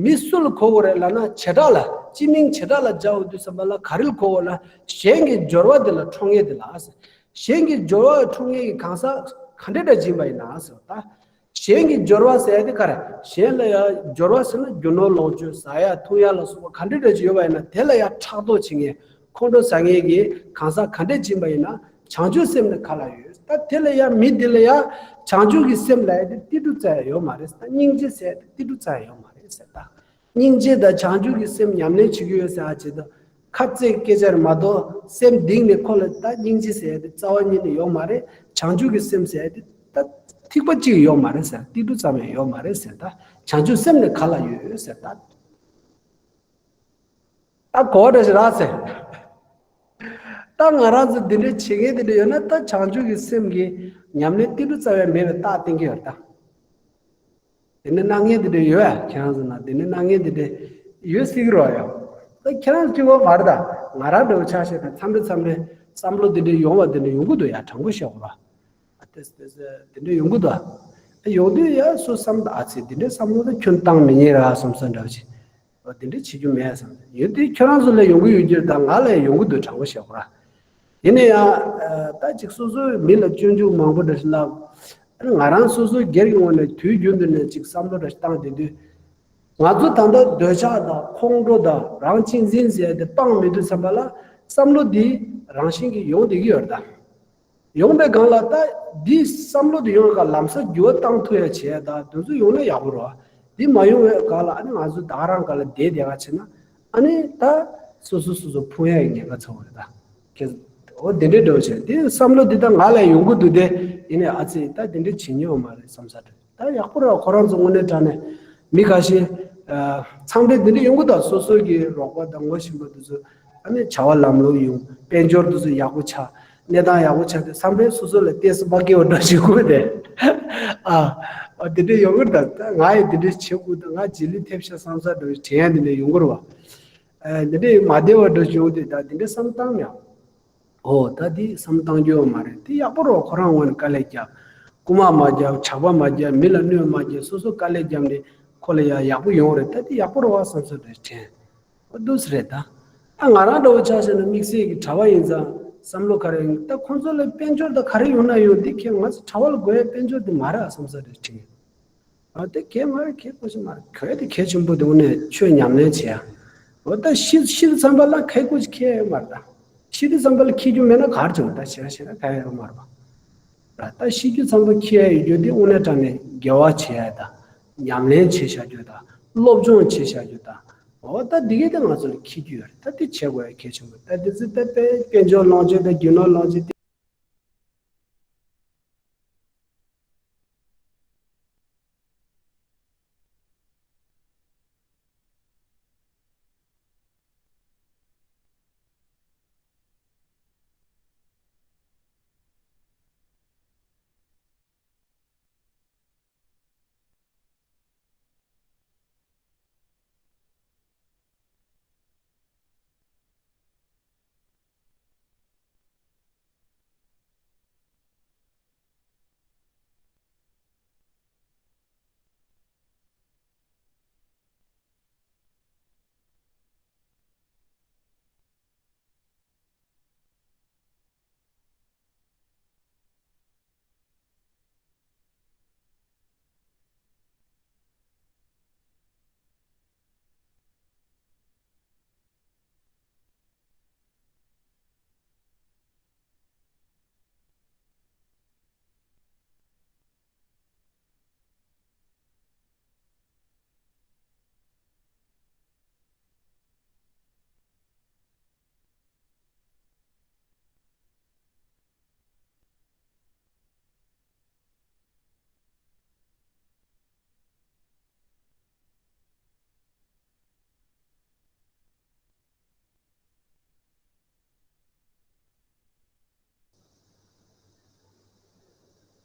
མི་སུ་ལ་གོ་དགོས་རེད་ལབ་ན། བྱེ་བྲག་ལ། སྤྱི་མིང་བྱེ་བྲག་ལ་སྦྱར་དུས་ཙམ་པ་ལ་ག་རེ་ལ་གོ་དགོས་ལབ། གཞན་གྱི་འབྱོར་བ་དེ་ལ་འཕྲོ་མཁན་དེ་ལ་ཟེར། གཞན་གྱི་འབྱོར་བ་འཕྲོ་མཁན་གྱི་གང་ཟག་ག་འདྲ་འདྲ་ཅིག་ཡིན་པ་ཡིན་ན་ཟེར་བ་ད། གཞན་གྱི་འབྱོར་བ་ཟེར་ཡ་དེ་ག་རེ། གཞན་ལ་ཡང་འབྱོར་བ་ཟེར་ན་རྒྱུ་ནོར་ལོངས་སྤྱོད་ཟ་ཡ་འཐུང་ཡ་ལ་སོགས་པ་ག་འདྲ་འདྲ་ཅིག་ཡོད་པ་ཡིན་ན། དེ་ལ་ཡང་ཕྲག་དོག་བྱེད་མཁན་ཁོང་ཁྲོ་ཟ་མཁན་གྱི་གང་ཟག་ག་འདྲ་ཅིག་ཡིན་པ་ཡིན་ན། བྱང་ཆུབ་སེམས་ནི་ག་ལ་ཡོད། ད་དེ་ལ་ཡང་མི་དེ་ལ་ཡང་བྱང་ཆུབ་ཀྱི་སེམས་ལབ་ཡ་དེ་ཏིལ་འབྲུ་ཙམ་ཡང་ཡོད་མ་རེད། ད་སྙིང་རྗེ་ཟེར་ཡ་དེ་ཏིལ་འབྲུ་ཙམ་ཡང་ཡོད་མ་རེད་ཟེར་ད། སྙིང་རྗེ་དང་བྱང་ཆུབ་ཀྱི་སེམས་ཉམས་ལེན་བྱེད་ཀྱི་ཡོད་ཟེར་ཨ་ཅེ་དང་། ཁ་རྩེ་སྐད་ཆ་རེད་མ་གཏོགས་སེམས་གཏིང་ནས་ཁོ་ལ་ད་སྙིང་རྗེ་ཟེར་ཡ་དེ་རྩ་བ་ཉིད་ནས་ཡོད་མ་རེད། བྱང་ཆུབ་ཀྱི་སེམས་ཟེར་ཡ་དེ་ད་ཐིགས་པ་གཅིག་ཡོད་མ་རེད་ཟེར། ཏིལ་འབྲུ་ཙམ་ཡང་ཡོད་མ་རེད་ཟེར། ད་བྱང་ཆུབ་སེམས་ནི་ག་ལ་ཡོད་ཟེར་ད། ད་གོ་བ་འདྲ་ཞིག་རག་ཟེར། ད་ང་རང་ཚོ་འདི་འདྲའི་བྱེད་མཁན་དེ་འདྲ་ཡོད་ན། ད་བྱང་ཆུབ་ཀྱི་སེམས་ཀྱི་ཉམས་ལེན་ཏིལ་འབྲུ་རྩ་བའི་མེད་པའི་རྟགས་བསྟན་གྱི་ཡོད་ད། དེ་འདྲ་གནང་མཁན་དེ་འདྲ་ཡོད་ཨ། ཁྱེད་རང་ཚོ་ནང་དེ་འདྲ་གནང་མཁན་དེ་འདྲ་ཡོད་སྲིད་ཀྱི་རེད་ཡ། ད་ཁྱེད་རང་གཅིག་པོ་མ་རེད་ད། ང་རང་འདྲ་བོ་ཆ་བཞག་ན་མཚམས་རེ་མཚམས་རེ་བསམ་བློ་དེ་འདྲ་ཡོང་བ་དེ་འདྲ་ཡོང་གི་འདུག་ཡ། དྲང་པོ་བཤད་དགོས་ར། ཨ་ཏེ་ཏེ་ཏེ་དེ་འདྲ་ཡོང་གི་འདུག་ཨ། ཡོང་དུས་ཡ་སུ་བསམ་ད་ཨ་ཙི་དེ་འདྲའི་བསམ་བློ་ད་ཁྱོན་བཏང་མི་ཉན་ར་བསམ་ས་འདྲ་བ་ཞིག་འོ་དེ་འདྲ་བྱེད་རྒྱུ་མེད་བསམ། ཡོད་དུས་ཁྱོད་རང་ཚོ་ལ་ཡོང་གི་ཡོད་རྒྱུ་དང་ང་ལ་ཡང་ཡོང་གི་འདུག་དྲང་པོ་བཤད་དགོས་ར། ཡིན་ན་ཡང་ད་ཅིག་སོ་སོའི་མི་ལ་སྐྱོན་འཇུག་མང་པོ་འདྲ་ཞིག་ལབ། ང་རང་སོ་སོའི་སྒེར་གྱི་ངོས་ནས་དུས་རྒྱུན་དུ་ནས་ཅིག་བསམ་བློ་འདྲ་ཞིག་བཏང་བསྡད་དུས། ང་ཚོ་ད་ལྟ་འདོད་ཆགས་དང་ཁོང་ཁྲོ་དང་རང་གཅེས་འཛིན་ཟེར་དེ་སྤངས་མི་འདུག་བསམ་པ་ལ། བསམ་བློ་འདི་རང་བཞིན་གྱིས་ཡོང་བསྡད་ཀྱི་ཡོད་རེད་ད། ཡོང་པའི་སྒང་ལ་ད་འདི་བསམ་བློ་དེ་ཡོང་བའི་སྒང་ལམ་སང་འགྱུར་བ་བཏང་ཐུབ་ཡ་བྱས་ཡ། ད་དེ་ཚོ་ཡོང་ན་ཡག་པོ་རེད་བ། འདི་མ་ཡོང་བའི་སྒང་ལ་ཨ་ནི་ང་ཚོ་ད་ག་རང་སྒང་ལ་བསྡད་བསྡད་ག་བྱས་ན་ཨ་ནི་ད་སོ་སོ་སོ་སོ་ཕུང་ཡ་ཡི་ཉེན་ཁ་ཚ་བོ་རེད་ད། ཁྱེད་འོ་དེ་འདྲའི་འགྲོ་བྱས་དེ་བསམ་བློ་འདི་ད་ང་ལ་ཡོང་གི་འདུག་དེ་ཡིན་ནའི་ཨ་ཙི་ད་དེ་འདྲ་བྱེད་མྱོང་མ་རེད་བསམ་ས་རེད། ད་ཡག་པོ་རེད་བ། ཁོ་རང་ཚོ་དངོས་གནས་དྲང་གནས་མི་ཁ་ཤས་ཨ་ཚང་མས་འདི་འདྲ་ཡོང་གི་འདུག་སོ་སོ་གི་རོགས་པ་དང་ངོ་ཤེས་པ་དེ་ཚོ་ཨ་ནི་བྱ་བ་ལམ་ལྷོང་ཡོང་། དཔལ་འབྱོར་དེ་ཚོ་ཡག་པོ་ཆགས། གནས་སྟངས་ཡག་པོ་ཆགས་ཏེ་བསམ་པའི་སོ་སོ་ལ་ཏོག་ཙམ་མ་སྐྱིད་པ་འདྲ་ཞིག་དགོས་ཏེ། ཨ་ཨ་འདི་འདྲ་ཡོང་གི་འདུག་ད་ང་ཡི་འདི་འདྲ་བྱེད་དགོས་འདུག་ང་རྗེས་ལུས་ཐེབས་ཤག་བསམ་ས་འདྲ་དྲན་ཡ་འདི་འདྲ་ཡོང་གི་རེད་བ། ཨ་འདི་འདྲ་མ་བདེ་བ་འདྲ་ཞིག་ཡོང་དུས་ད་འདི་འདྲ་བསམ་བཏང་མེད། ཨོ་ད་འདི་བསམ་བཏང་རྒྱུ་ཡོད་མ་རེད། འདི་ཡག་པོ་རེད། ཁོ་རང་ངོས་ནས་དཀའ་ལས་བརྒྱབ། རྐུ་མ་མ་བརྒྱབ། ཇག་པ་མ་བརྒྱབ། མི་ལ་གནོད་མ་བརྒྱབ། སོ་སོ་དཀའ་ལས་བརྒྱབ་ནས་ཁོ་ལ་ཡ་ཡག་པོ་ཡོང་རེད། ད་འདི་ཡག་པོ་རེད་བ་བསམ་ས་རེད་དྲན། ཨོ་འདུག་སེ་རེད་ད། ད་ང་རང་འདྲ་བོ་ཆ་བཞག་ན་དམིགས་བསལ་གྱི་གྲྭ་པ་ཡིན་ཙང་བསམ་བློ་ག་རེ་ཡོང་། ད་ཁོང་ཚོ་ལ་དཔལ་འབྱོར་ད་ག་རེ་ཡོང་ན་ཡོང་། འདི་ཁྱེད་ང་ཚོ་གྲྭ་པ་ལ་དགོས་ཡ་དཔལ་འབྱོར་འདི་མ་རེད་བསམ་ས་རེད་དྲན། ཨ་དེ་གལ་མ་རེད། གལ་ཁོ་ཤི་མ་རེད། གལ་དེ་གལ་ཆེན་པོ་དེ་འོ་ནས་ཆོས་ཉམས་ལེན་བྱེད་ཡ། འོ་ད་ཤི་ཤི་དུས་ཙམ་པ་ལ་གལ་ཁོ་ཤི་ཁེལ་ཡ་ཡོད་མ་རེད་ད། ཤི་དུས་ཙམ་པ་ལ་ཁེལ་རྒྱུ་མེད་ན་ག་རེ་བྱུང་ད་བྱེད་ཡ་བྱེད་ན་གལ་ཡོད་མ་རེད་པ། ད་ཤི་རྒྱུ་ཙམ་པ་ཁེལ་ཡ་ཡོད་རྒྱུ་དེ་དངོས་གནས་དྲང་གནས་དགེ་བ་བྱེད་ཡ་དང་། ཉམས་ལེན་བྱེད་བཞག་རྒྱུ་དང་། སློབ་སྦྱོང་བྱེད་བཞག་རྒྱུ་དང་། འོ་ད་འདི་གས་དེ་ང་ཚོ་ལ་ཁེལ་རྒྱུ་ཡོད་རེད། ད་དེ་བྱེད་དགོས་ཡ་གལ་ཆེན་པོ་རེད། ད་དེ་ཚོ་ད་དཔེ་དཔལ་འབྱོར་ལོངས་སྤྱོད་དང་རྒྱུ་ནོར་ལོངས་སྤྱོད་དེ།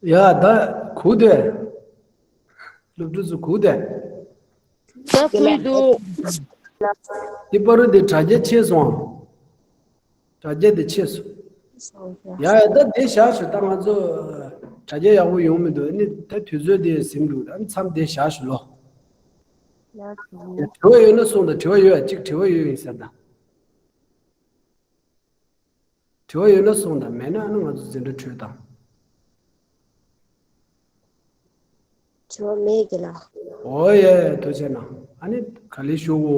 ཡ་ད་གུ་དེ། སློབ་ཕྲུག་ཚོ་གུ་དེ། ད་གུས་འདུག་དེ་པ་རུ་དེ་དྲ་རྒྱ་ཆད་སོང་། དྲ་རྒྱ་དེ་ཆད་སོང་། ཡ་ཡ་ད་དེ་བཞག་ཞུ། ད་ང་ཚོ་དྲ་རྒྱ་ཡག་པོ་ཡོང་མི་འདུག་ཨ་ནི་ད་དུས་ཚོད་དེ་ཟིན་འདུག་ཨ་ནི་མཚམས་དེ་བཞག་ཞུ་ལོ། ཡ་དྲི་བ་ཡོད་ན་གསུངས་དང་། དྲི་བ་ཡོད་ཡ། གཅིག་དྲི་བ་ཡོད་ཡིན་ཟེར་ད། དྲི་བ་ཡོད་ན་གསུངས་དང་། མེད་ན་ཨ་ནི་ང་ཚོ་འཛིན་གྲྭ་གྲོལ་དང་། དྲི་བ་མེད་ཀྱི་ལ། ཨོ་ཡེ་ཐུགས་རྗེ་གནང་། ཨ་ནི་ག་ལེ་ཞུ་གོ།